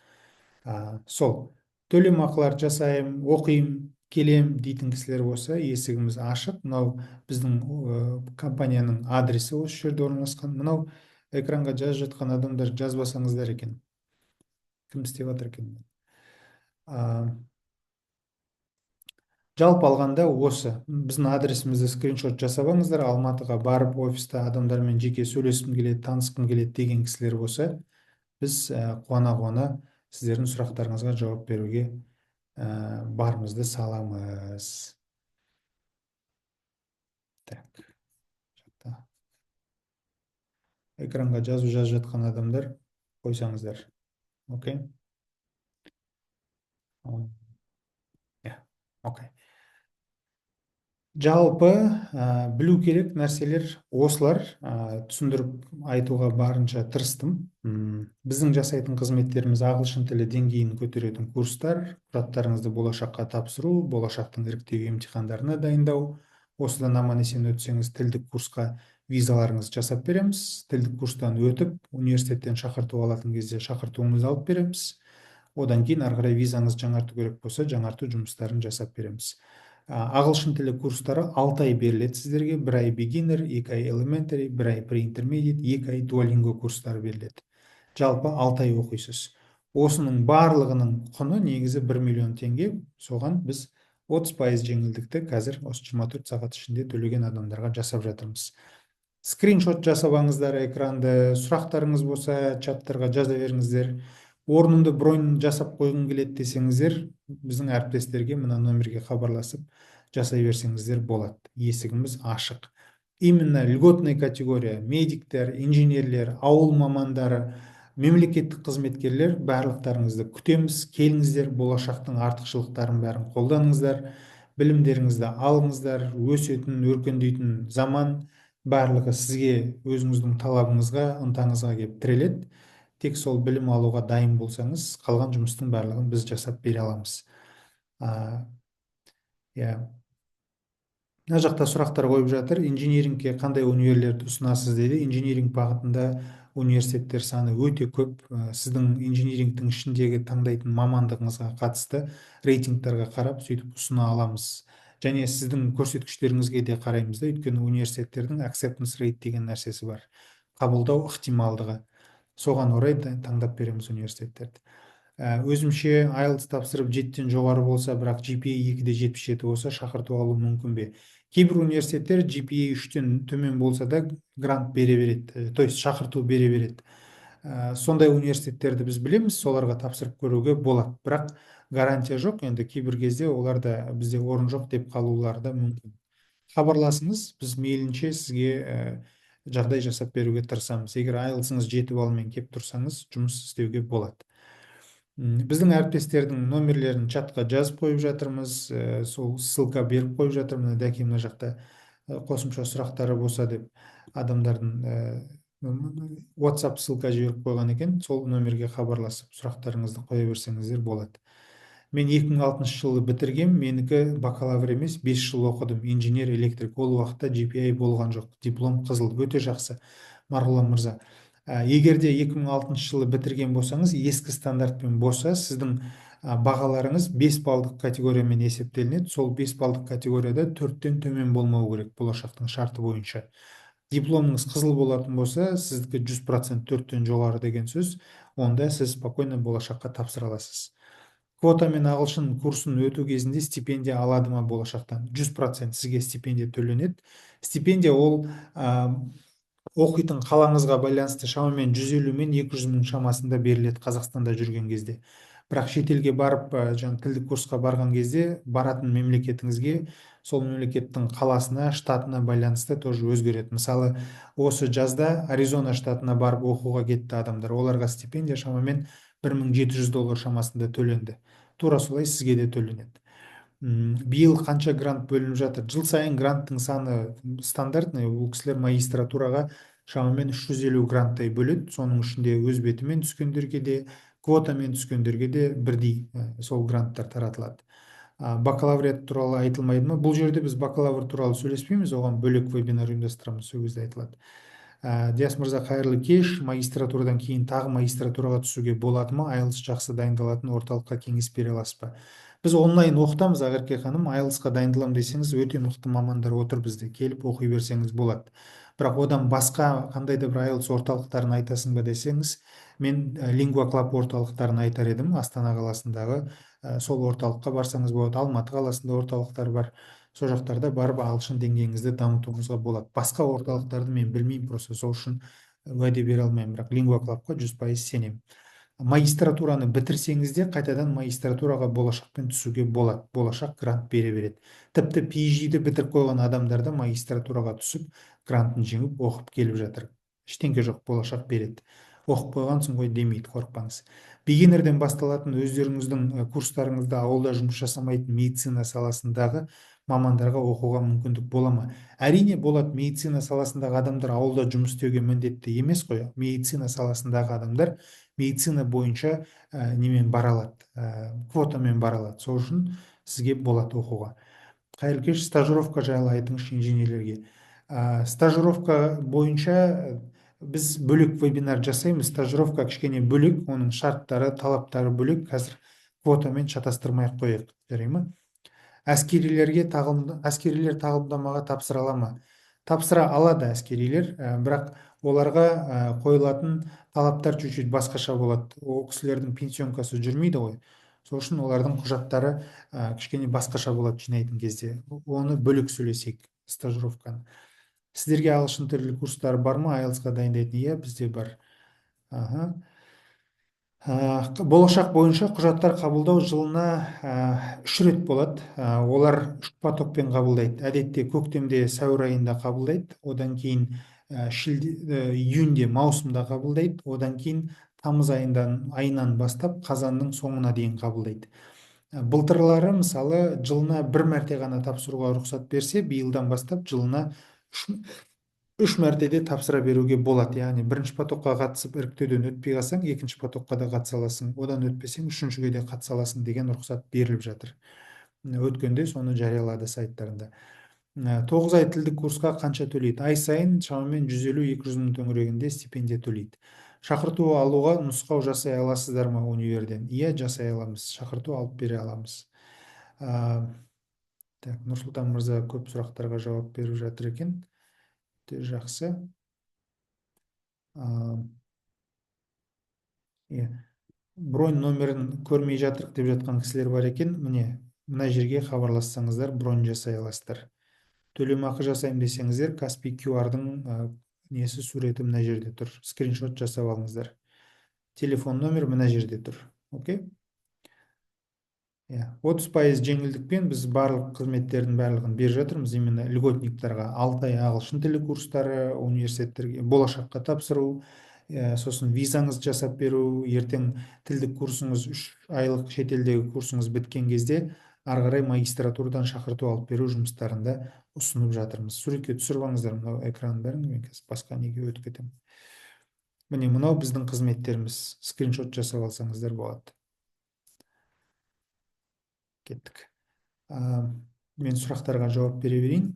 Сол төлем ақылар жасаймын, оқимын, келем дейтін кісілер болса, есігіміз ашық. Мынау біздің компанияның адресі осы жерде орналасқан. Мынау экранға жазып жатқан адамдар, жазбасаңыздар екен. Кім істеп жатыр екен? Жалпы алғанда осы біздің адресімізді скриншот жасап алыңыздар. Алматыға барып, офиста адамдармен жеке сөйлескім келеді, танысқым келеді деген кісілер болса, біз қуана қуана сіздердің сұрақтарыңызға жауап беруге барымызды саламыз. Так, экранға жазу жазып жатқан адамдар, қойсаңыздар. Окей, иә, окей. Жалпы білу керек нәрселер осылар. Түсіндіріп айтуға барынша тырыстым. Біздің жасайтын қызметтеріміз: ағылшын тілі деңгейін көтеретін курстар, құжаттарыңызды Болашаққа тапсыру, Болашақтың іріктеу емтихандарына дайындау. Осыдан аман есен өтсеңіз, тілдік курсқа визаларыңызды жасап береміз. Тілдік курстан өтіп, университеттен шақырту алатын кезде шақыртуыңызды алып береміз. Одан кейін ары қарай визаңызды жаңарту керек болса, жаңарту жұмыстарын жасап береміз. Ағылшын тілі курстары 6 ай беріледі сіздерге: 1 ай beginner, 2 ай elementary, 1 ай pre-intermediate, 2 ай Duolingo курстары беріледі. Жалпы 6 ай оқисыз. Осының барлығының құны негізі 1 миллион теңге. Соған біз 30% жеңілдікті қазір осы 24 сағат ішінде төлеген адамдарға жасап жатырмыз. Скриншот жасап алыңыздар экранды, сұрақтарыңыз болса, чаттарға жаза беріңіздер. Орнымды бронь жасап қойғым келеді десеңіздер, біздің әріптестерге мына номерге хабарласып жасай берсеңіздер болады. Есігіміз ашық. Именно льготный категория: медиктер, инженерлер, ауыл мамандары, мемлекеттік қызметкерлер, барлықтарыңызды күтеміз. Келіңіздер, Болашақтың артықшылықтарын бәрін қолданыңыздар, білімдеріңізді алыңыздар. Өсетін, өркендейтін заман. Барлығы сізге, өзіңіздің талабыңызға, ынтаңызға келіп тіреледі. Тек сол білім алуға дайын болсаңыз, қалған жұмыстың барлығын біз жасап бере аламыз. Иә, мына жақта сұрақтар қойып жатыр. Инжинирингке қандай универлерді ұсынасыз дейді. Инжиниринг бағытында университеттер саны өте көп. Сіздің инжинирингтің ішіндегі таңдайтын мамандығыңызға қатысты рейтингтарға қарап, сөйтіп ұсына аламыз және сіздің көрсеткіштеріңізге де қараймыз да. Өйткені университеттердің acceptance rate деген нәрсесі бар, қабылдау ықтималдығы. Соған орай таңдап береміз университеттерді. Өзімше IELTS тапсырып, 7-ден жоғары болса, бірақ GPA 2,77 болса, шақырту алу мүмкін бе? Кейбір университеттер GPA 3-тен төмен болса да, грант бере береді, то есть шақырту бере береді. Сондай университеттерді біз білеміз, соларға тапсырып көруге болады, бірақ гарантия жоқ. Енді кейбір кезде олар да бізде орын жоқ деп қалулары да мүмкін. Хабарласыңыз, біз мейлінше сізге жағдай жасап беруге тырысамыз. Егер IELTS-ыңыз 7 баллмен келіп тұрсаңыз, жұмыс істеуге болады. Біздің әріптестердің номерлерін чатқа жазып қойып жатырмыз, сол ссылка беріп қойып жатырмын. Мына Дәке мына жақта қосымша сұрақтары болса деп адамдардың WhatsApp ссылка жіберіп қойған екен. Сол номерге хабарласып, сұрақтарыңызды қоя берсеңіздер болады. Мен 2006 жылы бітіргем, менікі бакалавр емес, 5 жыл оқыдым, инженер электрик. Ол уақытта GPA болған жоқ, диплом қызыл. Өте жақсы, Марғұлан мырза. Егер де 2006 жылы бітірген болсаңыз, ескі стандартпен болса, сіздің бағаларыңыз 5 балдық категориямен есептелінеді. Сол 5 балдық категорияда 4-тен төмен болмау керек Болашақтың шарты бойынша. Дипломыңыз қызыл болатын болса, сіздікі 100% 4-тен жоғары деген сөз. Онда сіз спокойно Болашаққа тапсыра аласыз. Квотамен ағылшын курсын өту кезінде стипендия алады ма Болашақтан? 100% сізге стипендия төленеді. Стипендия ол оқитын қалаңызға байланысты шамамен 150 мен 200 мың шамасында беріледі Қазақстанда жүрген кезде. Бірақ шетелге барып, жаңағы тілдік курсқа барған кезде, баратын мемлекетіңізге, сол мемлекеттің қаласына, штатына байланысты тоже өзгереді. Мысалы, осы жазда Аризона штатына барып оқуға кетті адамдар. Оларға стипендия шамамен 1700 доллар шамасында төленді. Тура солай сізге де төленеді. Биыл қанша грант бөлініп жатыр? Жыл сайын гранттың саны стандартный. Ол кісілер магистратураға шамамен 350 гранттай бөледі. Соның ішінде өз бетімен түскендерге де, квотамен түскендерге де бірдей сол гранттар таратылады. Бакалавриат туралы айтылмайды ма? Бұл жерде біз бакалавр туралы сөйлеспейміз, оған бөлек вебинар ұйымдастырамыз, сол кезде айтылады. Диас мырза, қайырлы кеш. Магистратурадан кейін тағы магистратураға түсуге болады ма? IELTS жақсы дайындалатын орталыққа кеңес бере аласыз ба? Біз онлайн оқытамыз, Ақерке ханым. IELTS-қа дайындаламын десеңіз, өте мықты мамандар отыр бізде, келіп оқи берсеңіз болады. Бірақ одан басқа қандай да бір IELTS орталықтарын айтасың ба десеңіз, мен Lingua Club орталықтарын айтар едім. Астана қаласындағы сол орталыққа барсаңыз болады. Алматы қаласында орталықтар бар. Сол жақтарда барып, ағылшын деңгейіңізді дамытуыңызға болады. Басқа орталықтарды мен білмеймін просто, сол үшін уәде бере алмаймын. Бірақ Lingua Club-қа 100% сенемін. Магистратураны бітірсеңіз де, қайтадан магистратураға Болашақпен түсуге болады. Болашақ грант бере береді. Тіпті PhD-ді бітіріп қойған адамдар да магистратураға түсіп, грантын жеңіп, оқып келіп жатыр. Ештеңке жоқ, Болашақ береді. Оқып қойғансың ғой демейді, қорықпаңыз. Beginner-ден басталатын өздеріңіздің курстарыңызда ауылда жұмыс жасамайтын медицина саласындағы мамандарға оқуға мүмкіндік бола ма? Әрине, болады. Медицина саласындағы адамдар ауылда жұмыс істеуге міндетті емес қой. Медицина саласындағы адамдар медицина бойынша немен бара алады, квотамен бара алады. Сол үшін сізге болады оқуға. Қайырлы кеш, стажировка жайлы айтыңызшы инженерлерге. Стажировка бойынша Біз бөлек вебинар жасаймыз. Стажировка кішкене бөлек, оның шарттары, талаптары бөлек. Қазір квотамен шатастырмай ақ қояйық, жарай ма? Әскерилер тағылымдамаға тапсыра ала ма? Тапсыра алады әскерилер, бірақ оларға қойылатын талаптар чуть-чуть басқаша болады. Ол кісілердің пенсионкасы жүрмейді ғой, сол үшін олардың құжаттары кішкене басқаша болады жинайтын кезде. Оны бөлек сөйлесейік, стажировканы. Сіздерге ағылшын тілі курстары бар ма, IELTS-қа дайындайтын? Иә, бізде бар. Аха. Болашақ бойынша құжаттар қабылдау жылына 3 рет болады. Олар үш потокпен қабылдайды. Әдетте көктемде, сәуір айында қабылдайды, одан кейін шілде, июньде, маусымда қабылдайды, одан кейін тамыз айынан бастап қазанның соңына дейін қабылдайды. Былтырлары, мысалы, жылына бір мәрте ғана тапсыруға рұқсат берсе, биылдан бастап жылына үш мәртеде тапсыра беруге болады. Яғни бірінші потокқа қатысып, іріктеуден өтпей қалсаң, екінші потокқа да қатыса аласың, одан өтпесең, үшіншіге де қатыса аласың деген рұқсат беріліп жатыр. Өткенде соны жариялады сайттарында. 9 ай тілдік курсқа қанша төлейді? Ай сайын шамамен 150-200 мың төңірегінде стипендия төлейді. Шақырту алуға нұсқау жасай аласыздар ма универден? Иә, жасай аламыз, шақырту алып бере аламыз. Так, Нұрсұлтан мырза көп сұрақтарға жауап беріп жатыр екен, өте жақсы. Иә, бронь номерін көрмей жатырық деп жатқан кісілер бар екен. Міне, мына жерге хабарлассаңыздар, бронь жасай аласыздар. Төлемақы жасаймын десеңіздер, Каспи QR-дың несі, суреті мына жерде тұр, скриншот жасап алыңыздар. Телефон номер мына жерде тұр. Окей. Иә, 30% жеңілдікпен біз барлық қызметтердің барлығын беріп жатырмыз. Именно льготниктарға 6 ай ағылшын тілі курстары, университеттерге, Болашаққа тапсыру, сосын визаңызды жасап беру. Ертең тілдік курсыңыз, 3 айлық шетелдегі курсыңыз біткен кезде ары қарай магистратурадан шақырту алып беру жұмыстарында ұсынып жатырмыз. Суретке түсіріп алыңыздар мынау экранның бәрін, мен қазір басқа неге өтіп кетемін. Міне, мынау біздің қызметтеріміз, скриншот жасап алсаңыздар болады. Кеттік. Мен сұрақтарға жауап бере берейін.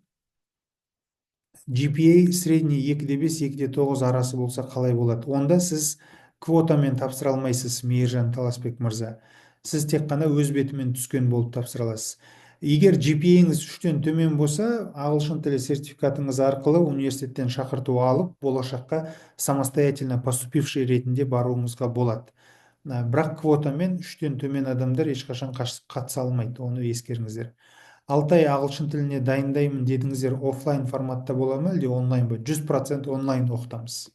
GPA средний 2,5, 2,9 арасы болса, қалай болады? Онда сіз квотамен тапсыра алмайсыз, Мейіржан Таласбек мырза. Сіз тек қана өз бетімен түскен болып тапсыра аласыз. Егер GPA-ңіз 3-тен төмен болса, ағылшын тілі сертификатыңыз арқылы университеттен шақырту алып, Болашаққа самостоятельно поступивший ретінде баруыңызға болады. Бірақ квотамен 3-тен төмен адамдар ешқашан қатыса алмайды, оны ескеріңіздер. 6 ай ағылшын тіліне дайындаймын дедіңіздер, офлайн форматта бола ма, әлде онлайн ба? 100% онлайн оқытамыз.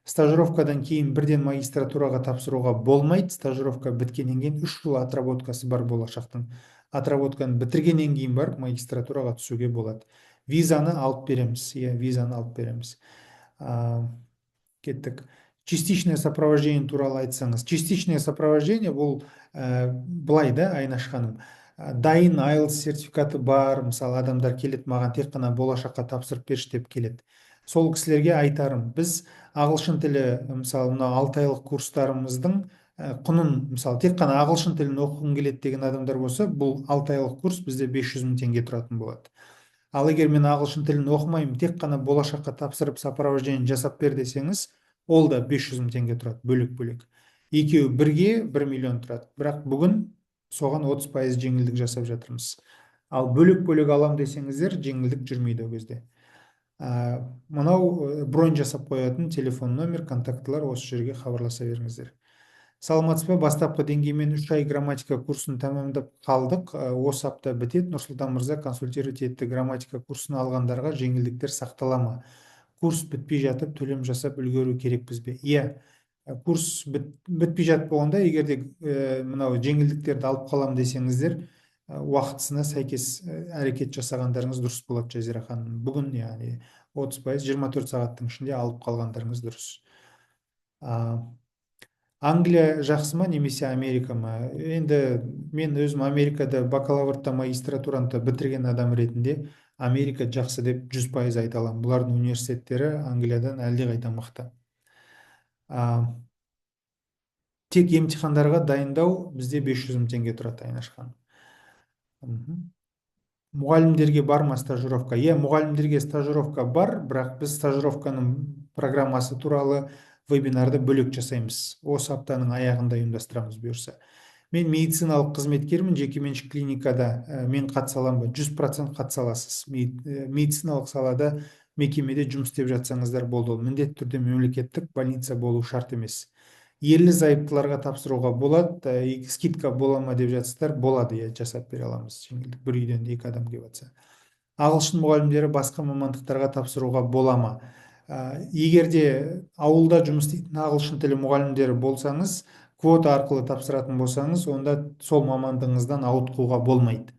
Стажировкадан кейін бірден магистратураға тапсыруға болмайды. Стажировка біткеннен кейін 3 жыл отработкасы бар Болашақтың. Отработканы бітіргеннен кейін барып магистратураға түсуге болады. Визаны алып береміз, иә, визаны алып береміз. Кеттік. Частичное сопровождение туралы айтсаңыз. Частичное сопровождение бұл былай да, Айнаш ханым. Дайын IELTS сертификаты бар, мысалы, адамдар келеді маған, тек қана Болашаққа тапсырып берші деп келеді. Сол кісілерге айтарым: біз ағылшын тілі, мысалы, мынау 6 айлық курстарымыздың құнын, мысалы, тек қана ағылшын тілін оқығым келеді деген адамдар болса, бұл 6 айлық курс бізде 500 мың теңге тұратын болады. Ал егер мен ағылшын тілін оқымаймын, тек қана Болашаққа тапсырып, сопровождение жасап бер десеңіз, ол да 500 мың теңге тұрады бөлек бөлек. Екеуі бірге 1 миллион тұрады, бірақ бүгін соған 30% жеңілдік жасап жатырмыз. Ал бөлек бөлек алам десеңіздер, жеңілдік жүрмейді ол кезде. Мынау бронь жасап қоятын телефон номер, контактылар, осы жерге хабарласа беріңіздер. Саламатсыз ба? Бастапқы деңгеймен 3 ай грамматика курсын тәмамдап қалдық. Осы апта бітеді. Нұрсұлтан мырза консультировать етті. Грамматика курсын алғандарға жеңілдіктер сақтала ма? Курс бітпей жатып төлем жасап үлгеру керекпіз бе? Иә, курс бітпей жатып болғанда, егер де мынау жеңілдіктерді алып қалам десеңіздер, уақытысына сәйкес әрекет жасағандарыңыз дұрыс болады, Жазира ханым. Бүгін, яғни 30%, 24 сағаттың ішінде алып қалғандарыңыз дұрыс. Англия жақсы ма немесе Америка ма? Енді мен өзім Америкада бакалаврда, магистратураны да бітірген адам ретінде Америка жақсы деп 100% айта аламын. Бұлардың университеттері Англиядан әлдеқайда мықты. Тек емтихандарға дайындау бізде 500 мың теңге тұрады, Айнаш ханым. Мұғалімдерге бар ма стажировка? Иә, мұғалімдерге стажировка бар, бірақ біз стажировканың программасы туралы вебинарды бөлек жасаймыз. Осы аптаның аяғында ұйымдастырамыз, бұйырса. Мен медициналық қызметкермін, жекеменшік клиникада мен қатыса аламын ба? 100% қатыса аласыз. Медициналық салада мекемеде жұмыс істеп жатсаңыздар болды, ол міндетті түрде мемлекеттік больница болу шарт емес. Ерлі зайыптыларға тапсыруға болады, скидка бола ма деп жатсыздар. Болады, иә, жасап бере аламыз жеңілдік, бір үйден екі адам келіп жатса. Ағылшын мұғалімдері басқа мамандықтарға тапсыруға бола ма? Егер де ауылда жұмыс істейтін ағылшын тілі мұғалімдері болсаңыз, квота арқылы тапсыратын болсаңыз, онда сол мамандығыңыздан ауытқуға болмайды.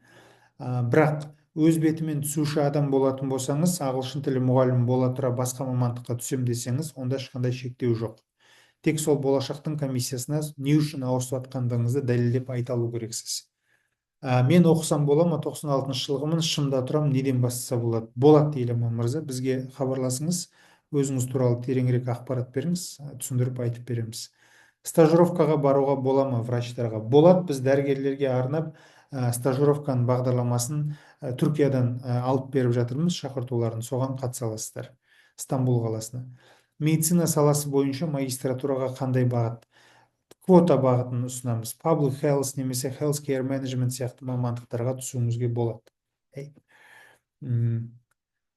Бірақ өз бетімен түсуші адам болатын болсаңыз, ағылшын тілі мұғалімі бола тұра басқа мамандыққа түсем десеңіз, онда ешқандай шектеу жоқ. Тек сол Болашақтың комиссиясына не үшін ауысып жатқандығыңызды дәлелдеп айта алу керексіз. Мен оқысам бола ма? 96 жылғымын, Шымда тұрамын, неден бастаса болады? Болады, Еламан мырза, бізге хабарласыңыз, өзіңіз туралы тереңірек ақпарат беріңіз, түсіндіріп айтып береміз. Стажировкаға баруға бола ма врачтарға? Болады, біз дәрігерлерге арнап стажировканың бағдарламасын Түркиядан алып беріп жатырмыз шақыртуларын, соған қатыса аласыздар, Стамбул қаласына. Медицина саласы бойынша магистратураға қандай бағыт? Квота бағытын ұсынамыз. Public health немесе healthcare management сияқты мамандықтарға түсуіңізге болады. Ей.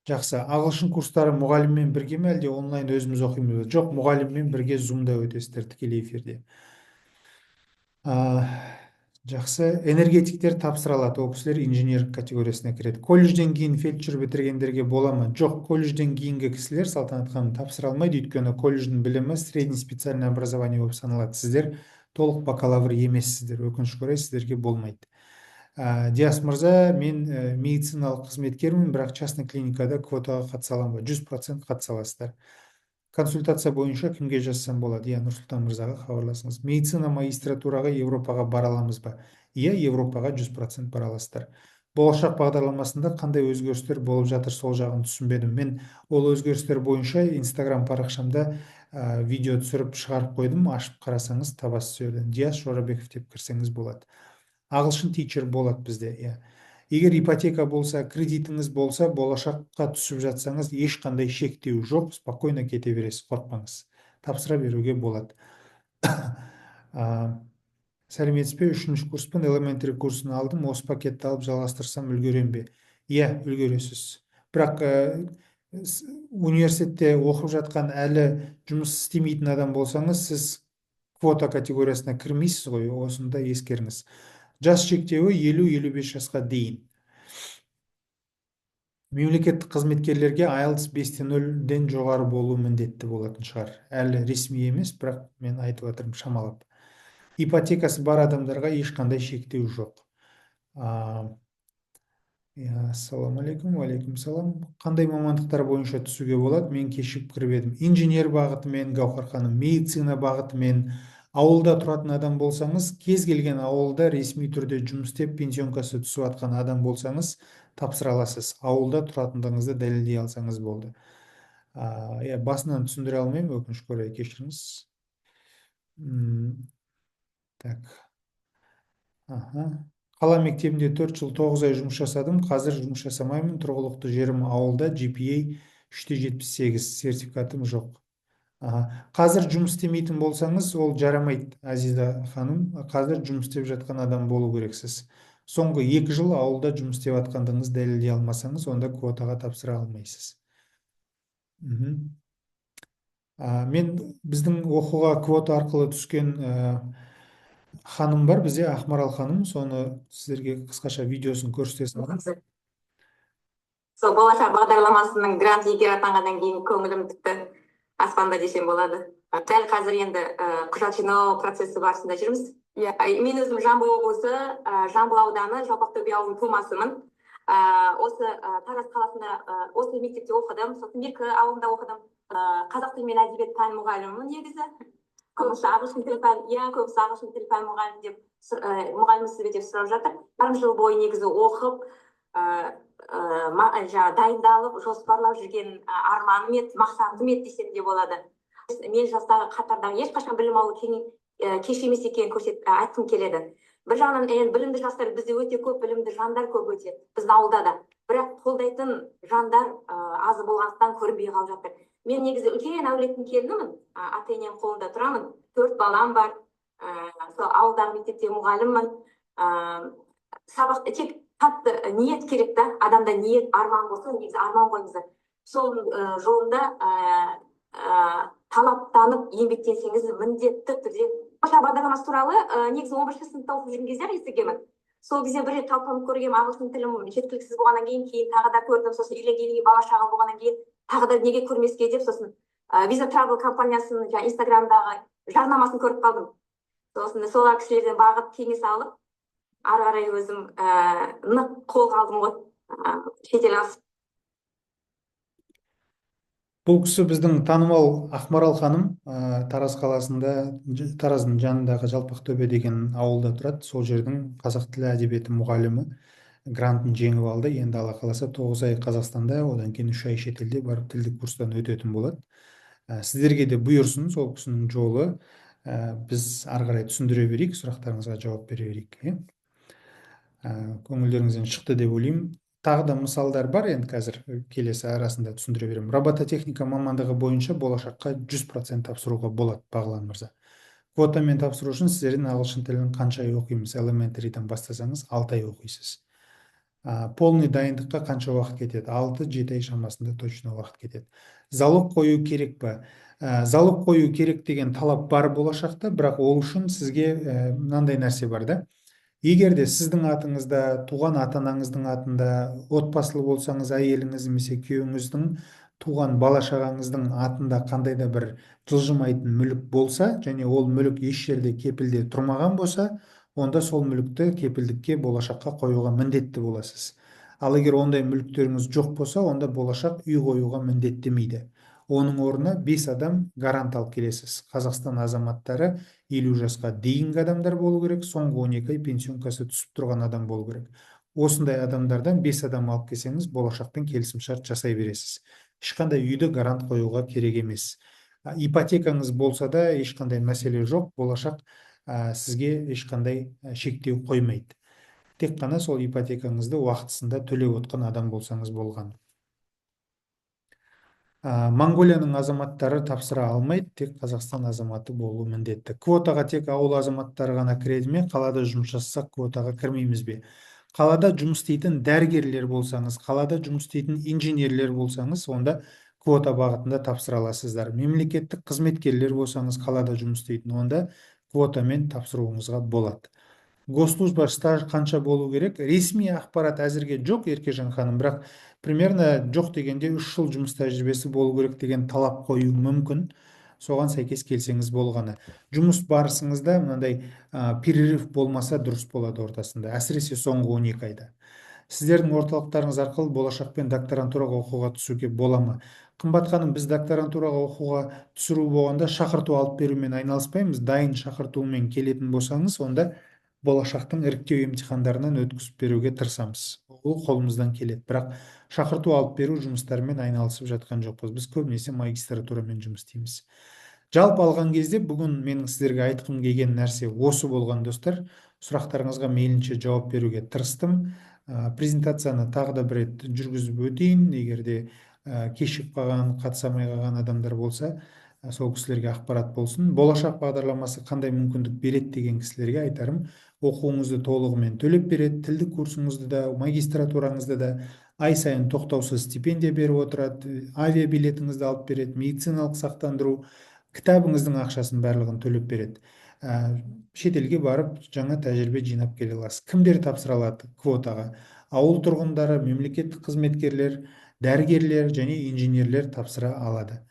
Жақсы. Ағылшын курстары мұғаліммен бірге ме, әлде онлайн өзіміз оқимыз ба? Жоқ, мұғаліммен бірге зумда өтесіздер, тікелей эфирде. Жақсы. Энергетиктер тапсыра алады, ол кісілер инженер категориясына кіреді. Колледжден кейін фельдшер бітіргендерге бола ма? Жоқ, колледжден кейінгі кісілер, Салтанат ханым, тапсыра алмайды, өйткені колледждің білімі средний специальное образование болып саналады. Сіздер толық бакалавр емессіздер, өкінішке орай, сіздерге болмайды. Диас мырза, мен медициналық қызметкермін, бірақ частный клиникада квотаға қатыса аламын ба? 100% қатыса аласыздар. Консультация бойынша кімге жазсам болады? Иә, Нұрсұлтан мырзаға хабарласыңыз. Медицина магистратураға Европаға бара аламыз ба? Иә, Европаға 100% бара аласыздар. Болашақ бағдарламасында қандай өзгерістер болып жатыр, сол жағын түсінбедім. Мен ол өзгерістер бойынша Инстаграм парақшамда видео түсіріп шығарып қойдым, ашып қарасаңыз, табасыз сол жерден. Диас Жорабеков деп кірсеңіз болады. Ағылшын teacher болады бізде, иә. Егер ипотека болса, кредитіңіз болса, Болашаққа түсіп жатсаңыз, ешқандай шектеу жоқ, спокойно кете бересіз, қорықпаңыз, тапсыра беруге болады. Сәлеметсіз бе, үшінші курспын, elementary курсын алдым, осы пакетті алып жалғастырсам, үлгерем бе? Иә, үлгересіз, бірақ университетте оқып жатқан, әлі жұмыс істемейтін адам болсаңыз, сіз квота категориясына кірмейсіз ғой, осыны да ескеріңіз. Жас шектеуі 50-55 жасқа дейін. Мемлекеттік қызметкерлерге IELTS 5,0-ден жоғары болуы міндетті болатын шығар. Әлі ресми емес, бірақ мен айтып жатырмын шамалап. Ипотекасы бар адамдарға ешқандай шектеу жоқ. Иә, ассалаумағалейкум, уағалейкум салам. Қандай мамандықтар бойынша түсуге болады? Мен кешігіп кіріп едім. Инженер бағытымен, Гауһар ханым, медицина бағытымен. Ауылда тұратын адам болсаңыз, кез келген ауылда ресми түрде жұмыс істеп, пенсионкасы түсіп жатқан адам болсаңыз, тапсыра аласыз. Ауылда тұратындығыңызды дәлелдей алсаңыз болды. Иә, басынан түсіндіре алмаймын, өкінішке орай, кешіріңіз. Так. Аха. Қала мектебінде 4 жыл 9 ай жұмыс жасадым, қазір жұмыс жасамаймын, тұрғылықты жерім ауылда, GPA 3,78, сертификатым жоқ. Аха. Қазір жұмыс істемейтін болсаңыз, ол жарамайды, Азиза ханым. Қазір жұмыс істеп жатқан адам болу керексіз. Соңғы 2 жыл ауылда жұмыс істеп жатқандығыңызды дәлелдей алмасаңыз, онда квотаға тапсыра алмайсыз. Мен біздің оқуға квота арқылы түскен ханым бар бізде, Ақмарал ханым, соны сіздерге қысқаша видеосын көрсете саламын. Сол Болашақ бағдарламасының грант иегері атанғаннан кейін көңілім тіпті аспанда десем болады. Дәл қазір енді құжат жинау процесі барысында жүрміз. Иә, мен өзім Жамбыл облысы, Жамбыл ауданы, Жалпақтөбе ауылының тумасымын. Осы Тараз қаласында, осы мектепте оқыдым, сосын Меркі ауылында оқыдым. Қазақ тілі мен әдебиет пән мұғалімімін негізі. Көбісі ағылшын тілі пән, иә, көбісі ағылшын тілі пән мұғалімі деп, мұғалімсіз бе деп сұрап жатыр. Жарым жыл бойы негізі оқып, жаңағы дайындалып, жоспарлап жүрген арманым еді, мақсатым еді десем де болады. Мен жастағы қатардағы ешқашан білім алу кеш емес екенін айтқым келеді. Бір жағынан енді білімді жастар бізде өте көп, білімді жандар көп өте біздің ауылда да, бірақ қолдайтын жандар аз болғандықтан көрінбей қалып жатыр. Мен негізі үлкен әулеттің келінімін, ата енем қолында тұрамын, төрт балам бар, сол ауылдағы мектепте мұғаліммін. Сабақ тек қатты ниет керек та, адамда ниет, арман болса, негізі арман қойыңыздар, сол жолында талаптанып еңбектенсеңіз, міндетті түрде. Болашақ бағдарламасы туралы негізі 11-сыныпта оқып жүрген кезде ақ естігенмін. Сол кезде бір рет талпынып көргенмін, ағылшын тілім жеткіліксіз болғаннан кейін тағы да көрдім. Сосын үйленгеннен кейін, бала шағам болғаннан кейін тағы да неге көрмеске деп, сосын Виза Travel компаниясының жаңағы Инстаграмдағы жарнамасын көріп қалдым. Сосын сол кісілерден бағыт, кеңес алып, ары қарай өзім нық қолға алдым ғой шетел асып. Бұл кісі біздің танымал Ақмарал ханым, Тараз қаласында, Тараздың жанындағы Жалпақтөбе деген ауылда тұрады. Сол жердің қазақ тілі, әдебиеті мұғалімі, грантын жеңіп алды. Енді Алла қаласа, 9 ай Қазақстанда, одан кейін 3 ай шетелде барып тілдік курстан өтетін болады. Сіздерге де бұйырсын сол кісінің жолы. Біз ары қарай түсіндіре берейік, сұрақтарыңызға жауап бере берейік, иә. Көңілдеріңізден шықты деп ойлаймын. Тағы да мысалдар бар, енді қазір келесі арасында түсіндіре беремін. Робототехника мамандығы бойынша Болашаққа 100% тапсыруға болады, Бағлан мырза. Квотамен тапсыру үшін сіздерден ағылшын тілін қанша ай оқимыз? Elementary-дан бастасаңыз, 6 ай оқисыз. Полный дайындыққа қанша уақыт кетеді? 6-7 ай шамасында точно уақыт кетеді. Залог қою керек па? Залог қою керек деген талап бар Болашақта, бірақ ол үшін сізге мынандай нәрсе бар да: егер де сіздің атыңызда, туған ата анаңыздың атында, отбасылы болсаңыз, әйеліңіз немесе күйеуіңіздің, туған бала шағаңыздың атында қандай да бір жылжымайтын мүлік болса және ол мүлік еш жерде кепілде тұрмаған болса, онда сол мүлікті кепілдікке Болашаққа қоюға міндетті боласыз. Ал егер ондай мүліктеріңіз жоқ болса, онда Болашақ үй қоюға міндеттемейді. Оның орнына бес адам гарант алып келесіз. Қазақстан азаматтары, 50 жасқа дейінгі адамдар болу керек, соңғы 12 ай пенсионкасы түсіп тұрған адам болу керек. Осындай адамдардан бес адам алып келсеңіз, Болашақпен келісімшарт жасай бересіз. Ешқандай үйді гарант қоюға керек емес. Ипотекаңыз болса да, ешқандай мәселе жоқ, Болашақ сізге ешқандай шектеу қоймайды. Тек қана сол ипотекаңызды уақытысында төлеп отқан адам болсаңыз болған. Моңғолияның азаматтары тапсыра алмайды, тек Қазақстан азаматы болуы міндетті. Квотаға тек ауыл азаматтары ғана кіреді ме? Қалада жұмыс жасасақ, квотаға кірмейміз бе? Қалада жұмыс істейтін дәрігерлер болсаңыз, қалада жұмыс істейтін инженерлер болсаңыз, онда квота бағытында тапсыра аласыздар. Мемлекеттік қызметкерлер болсаңыз, қалада жұмыс істейтін, онда квотамен тапсыруыңызға болады. Госслужба стаж қанша болу керек? Ресми ақпарат әзірге жоқ, Еркежан ханым, бірақ примерно жоқ дегенде 3 жыл жұмыс тәжірибесі болу керек деген талап қою мүмкін. Соған сәйкес келсеңіз болғаны. Жұмыс барысыңызда мынандай перерыв болмаса, дұрыс болады ортасында, әсіресе соңғы 12 айда. Сіздердің орталықтарыңыз арқылы Болашақпен докторантураға оқуға түсуге бола ма? Қымбат ханым, біз докторантураға оқуға түсіру болғанда, шақырту алып берумен айналыспаймыз. Дайын шақыртумен келетін болсаңыз, онда Болашақтың іріктеу емтихандарынан өткізіп беруге тырысамыз, ол қолымыздан келеді. Бірақ шақырту алып беру жұмыстарымен айналысып жатқан жоқпыз, біз көбінесе магистратурамен жұмыс істейміз. Жалпы алған кезде, бүгін менің сіздерге айтқым келген нәрсе осы болған, достар. Сұрақтарыңызға мейлінше жауап беруге тырыстым. Презентацияны тағы да бір рет жүргізіп өтейін. Егер де кешігіп қалған, қатыса алмай қалған адамдар болса, сол кісілерге ақпарат болсын. Болашақ бағдарламасы қандай мүмкіндік береді деген кісілерге айтарым: оқуыңызды толығымен төлеп береді, тілдік курсыңызды да, магистратураңызды да, ай сайын тоқтаусыз стипендия беріп отырады, авиабилетіңізді алып береді, медициналық сақтандыру, кітабыңыздың ақшасын, барлығын төлеп береді. Шетелге барып, жаңа тәжірибе жинап келе аласыз. Кімдер тапсыра алады квотаға? Ауыл тұрғындары, мемлекеттік қызметкерлер, дәрігерлер және инженерлер тапсыра алады.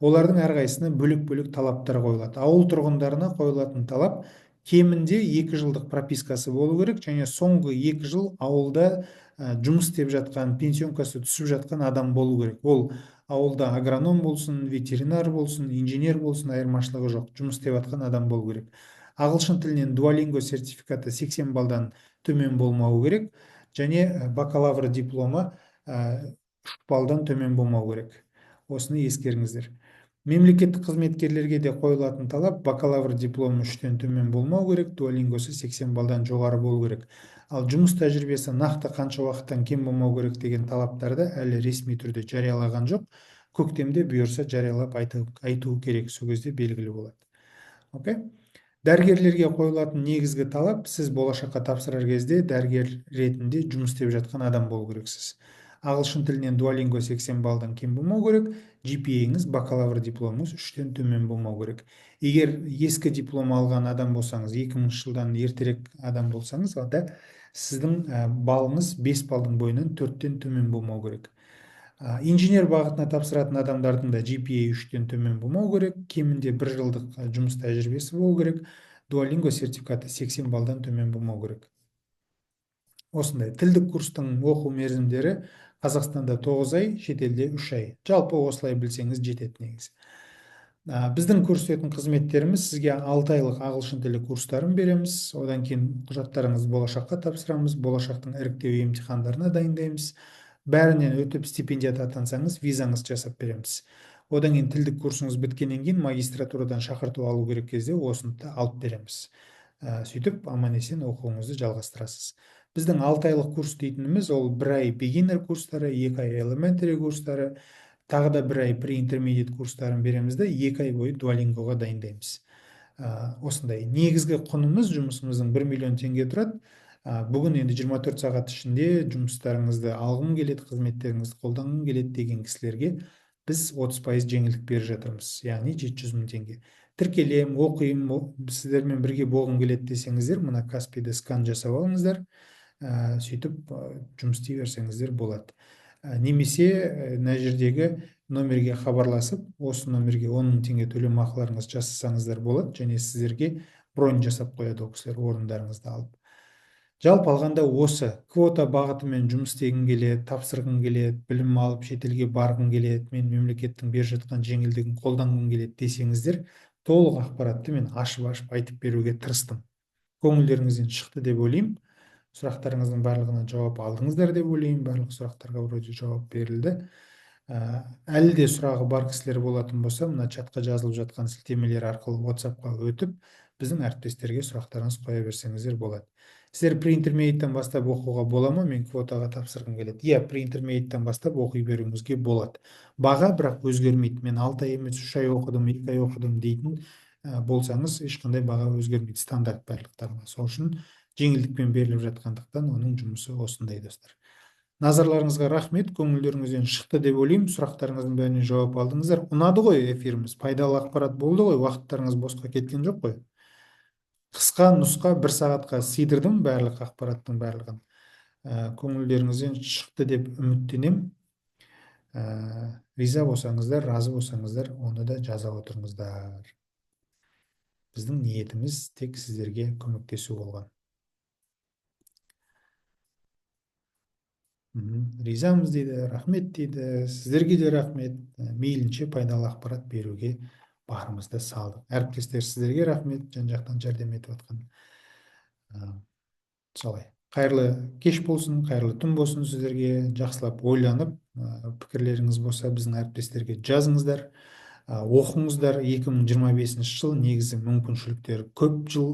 Олардың әрқайсысына бөлек бөлек талаптар қойылады. Ауыл тұрғындарына қойылатын талап: кемінде 2 жылдық пропискасы болу керек және соңғы 2 жыл ауылда жұмыс істеп жатқан, пенсионкасы түсіп жатқан адам болу керек. Ол ауылда агроном болсын, ветеринар болсын, инженер болсын, айырмашылығы жоқ, жұмыс істеп жатқан адам болу керек. Ағылшын тілінен Duolingo сертификаты 80 балдан төмен болмауы керек және бакалавр дипломы 3 балдан төмен болмау керек. Осыны ескеріңіздер. Мемлекеттік қызметкерлерге де қойылатын талап: бакалавр дипломы 3-тен төмен болмау керек, Дуолингосы 80 балдан жоғары болу керек. Ал жұмыс тәжірибесі нақты қанша уақыттан кем болмау керек деген талаптарды әлі ресми түрде жариялаған жоқ. Көктемде бұйырса, жариялап айту керек, сол кезде белгілі болады. Окей. Дәрігерлерге қойылатын негізгі талап: сіз Болашаққа тапсырар кезде дәрігер ретінде жұмыс істеп жатқан адам болу керексіз. Ағылшын тілінен Дуолинго 80 балдан кем болмау керек, GPA-ңіз, бакалавр дипломыңыз 3-тен төмен болмау керек. Егер ескі диплом алған адам болсаңыз, 2000 жылдан ертерек адам болсаңыз, онда сіздің балыңыз 5 балдың бойынан 4-тен төмен болмау керек. Инженер бағытына тапсыратын адамдардың да GPA 3-тен төмен болмау керек, кемінде бір жылдық жұмыс тәжірибесі болу керек, Дуолинго сертификаты 80 балдан төмен болмау керек. Осындай. Тілдік курстың оқу мерзімдері: Қазақстанда 9 ай, шетелде 3 ай. Жалпы осылай білсеңіз жетеді негізі. Біздің көрсететін қызметтеріміз: сізге 6 айлық ағылшын тілі курстарын береміз, одан кейін құжаттарыңызды Болашаққа тапсырамыз, Болашақтың іріктеу емтихандарына дайындаймыз, бәрінен өтіп, стипендиат атансаңыз, визаңызды жасап береміз. Одан кейін тілдік курсыңыз біткеннен кейін магистратурадан шақырту алу керек кезде осыны да алып береміз. Сөйтіп аман есен оқуыңызды жалғастырасыз. Біздің 6 айлық курс дейтініміз ол бір ай beginner курстары, 2 ай elementary курстары, тағы да бір ай pre-intermediate курстарын береміз да, 2 ай бойы Дуолингоға дайындаймыз. Осындай. Негізгі құнымыз жұмысымыздың 1 миллион теңге тұрады. Бүгін енді 24 сағат ішінде жұмыстарыңызды алғым келеді, қызметтеріңізді қолданғым келеді деген кісілерге біз 30% жеңілдік беріп жатырмыз, яғни 700 мың теңге. Тіркелем, оқимын, сіздермен бірге болғым келеді десеңіздер, мына Каспийді скан жасап алыңыздар, сөйтіп жұмыс істей берсеңіздер болады. Немесе мына жердегі номерге хабарласып, осы номерге 10 мың теңге төлем ақыларыңызды жасасаңыздар болады және сіздерге бронь жасап қояды ол кісілер орындарыңызды алып. Жалпы алғанда, осы квота бағытымен жұмыс істегім келеді, тапсырғым келеді, білім алып шетелге барғым келеді, мен мемлекеттің беріп жатқан жеңілдігін қолданғым келеді десеңіздер, толық ақпаратты мен ашып-ашып айтып беруге тырыстым. Көңілдеріңізден шықты деп ойлаймын. Сұрақтарыңыздың барлығына жауап алдыңыздар деп ойлаймын. Барлық сұрақтарға вроде жауап берілді. Әлі де сұрағы бар кісілер болатын болса, мына чатқа жазылып жатқан сілтемелер арқылы WhatsAppқа өтіп, біздің әріптестерге сұрақтарыңызды қоя берсеңіздер болады. Сіздер pre-intermediate-тен бастап оқуға бола ма? Мен квотаға тапсырғым келеді. Иә, pre-intermediate-тен бастап оқи беруіңізге болады. Баға бірақ өзгермейді. Мен 6 ай емес, 3 ай оқыдым, 2 ай оқыдым дейтін болсаңыз, ешқандай баға өзгермейді, стандарт барлықтарына. Сол үшін жеңілдікпен беріліп жатқандықтан, оның жұмысы осындай, достар. Назарларыңызға рахмет, көңілдеріңізден шықты деп ойлаймын. Сұрақтарыңыздың бәріне жауап алдыңыздар. Ұнады ғой эфиріміз, пайдалы ақпарат болды ғой, уақыттарыңыз босқа кеткен жоқ қой. Қысқа нұсқа, бір сағатқа сыйдырдым барлық ақпараттың барлығын. Көңілдеріңізден шықты деп үміттенемін. Риза болсаңыздар, разы болсаңыздар, оны да жаза отырыңыздар. Біздің ниетіміз тек сіздерге көмектесу болған. Ризамыз дейді, рахмет дейді. Сіздерге де рахмет. Мейлінше пайдалы ақпарат беруге барымызды салдық. Әріптестер, сіздерге рахмет, жан жақтан жәрдем етіп жатқан. Солай. Қайырлы кеш болсын, қайырлы түн болсын сіздерге. Жақсылап ойланып, пікірлеріңіз болса, біздің әріптестерге жазыңыздар, оқыңыздар. 2025 жыл негізі мүмкіншіліктері көп жыл.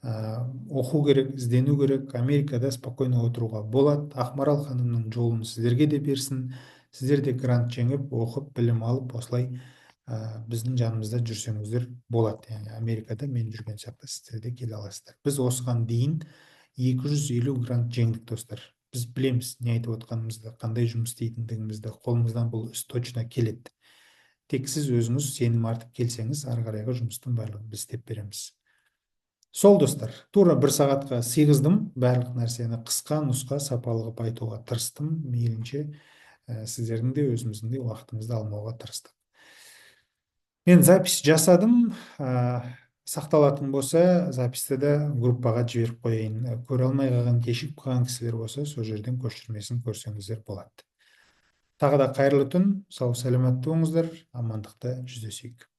Оқу керек, іздену керек. Америкада спокойно отыруға болады. Ақмарал ханымның жолын сіздерге де берсін. Сіздер де грант жеңіп, оқып, білім алып, осылай біздің жанымызда жүрсеңіздер болады. Яғни Америкада мен жүрген сияқты сіздер де келе аласыздар. Біз осыған дейін 250 грант жеңдік, достар. Біз білеміз не айтып отқанымызды, қандай жұмыс істейтіндігімізді. Қолымыздан бұл іс точно келеді. Тек сіз өзіңіз сенім артып келсеңіз, ары қарайғы жұмыстың барлығын біз істеп береміз. Сол, достар, тура бір сағатқа сыйғыздым барлық нәрсені, қысқа нұсқа, сапалы қылып айтуға тырыстым. Мейлінше сіздердің де, өзіміздің де уақытымызды алмауға тырыстық. Мен запись жасадым, сақталатын болса, записьті де группаға жіберіп қояйын. Көре алмай қалған, кешігіп қалған кісілер болса, сол жерден көшірмесін көрсеңіздер болады. Тағы да қайырлы түн, сау саламатты болыңыздар, амандықта жүздесейік.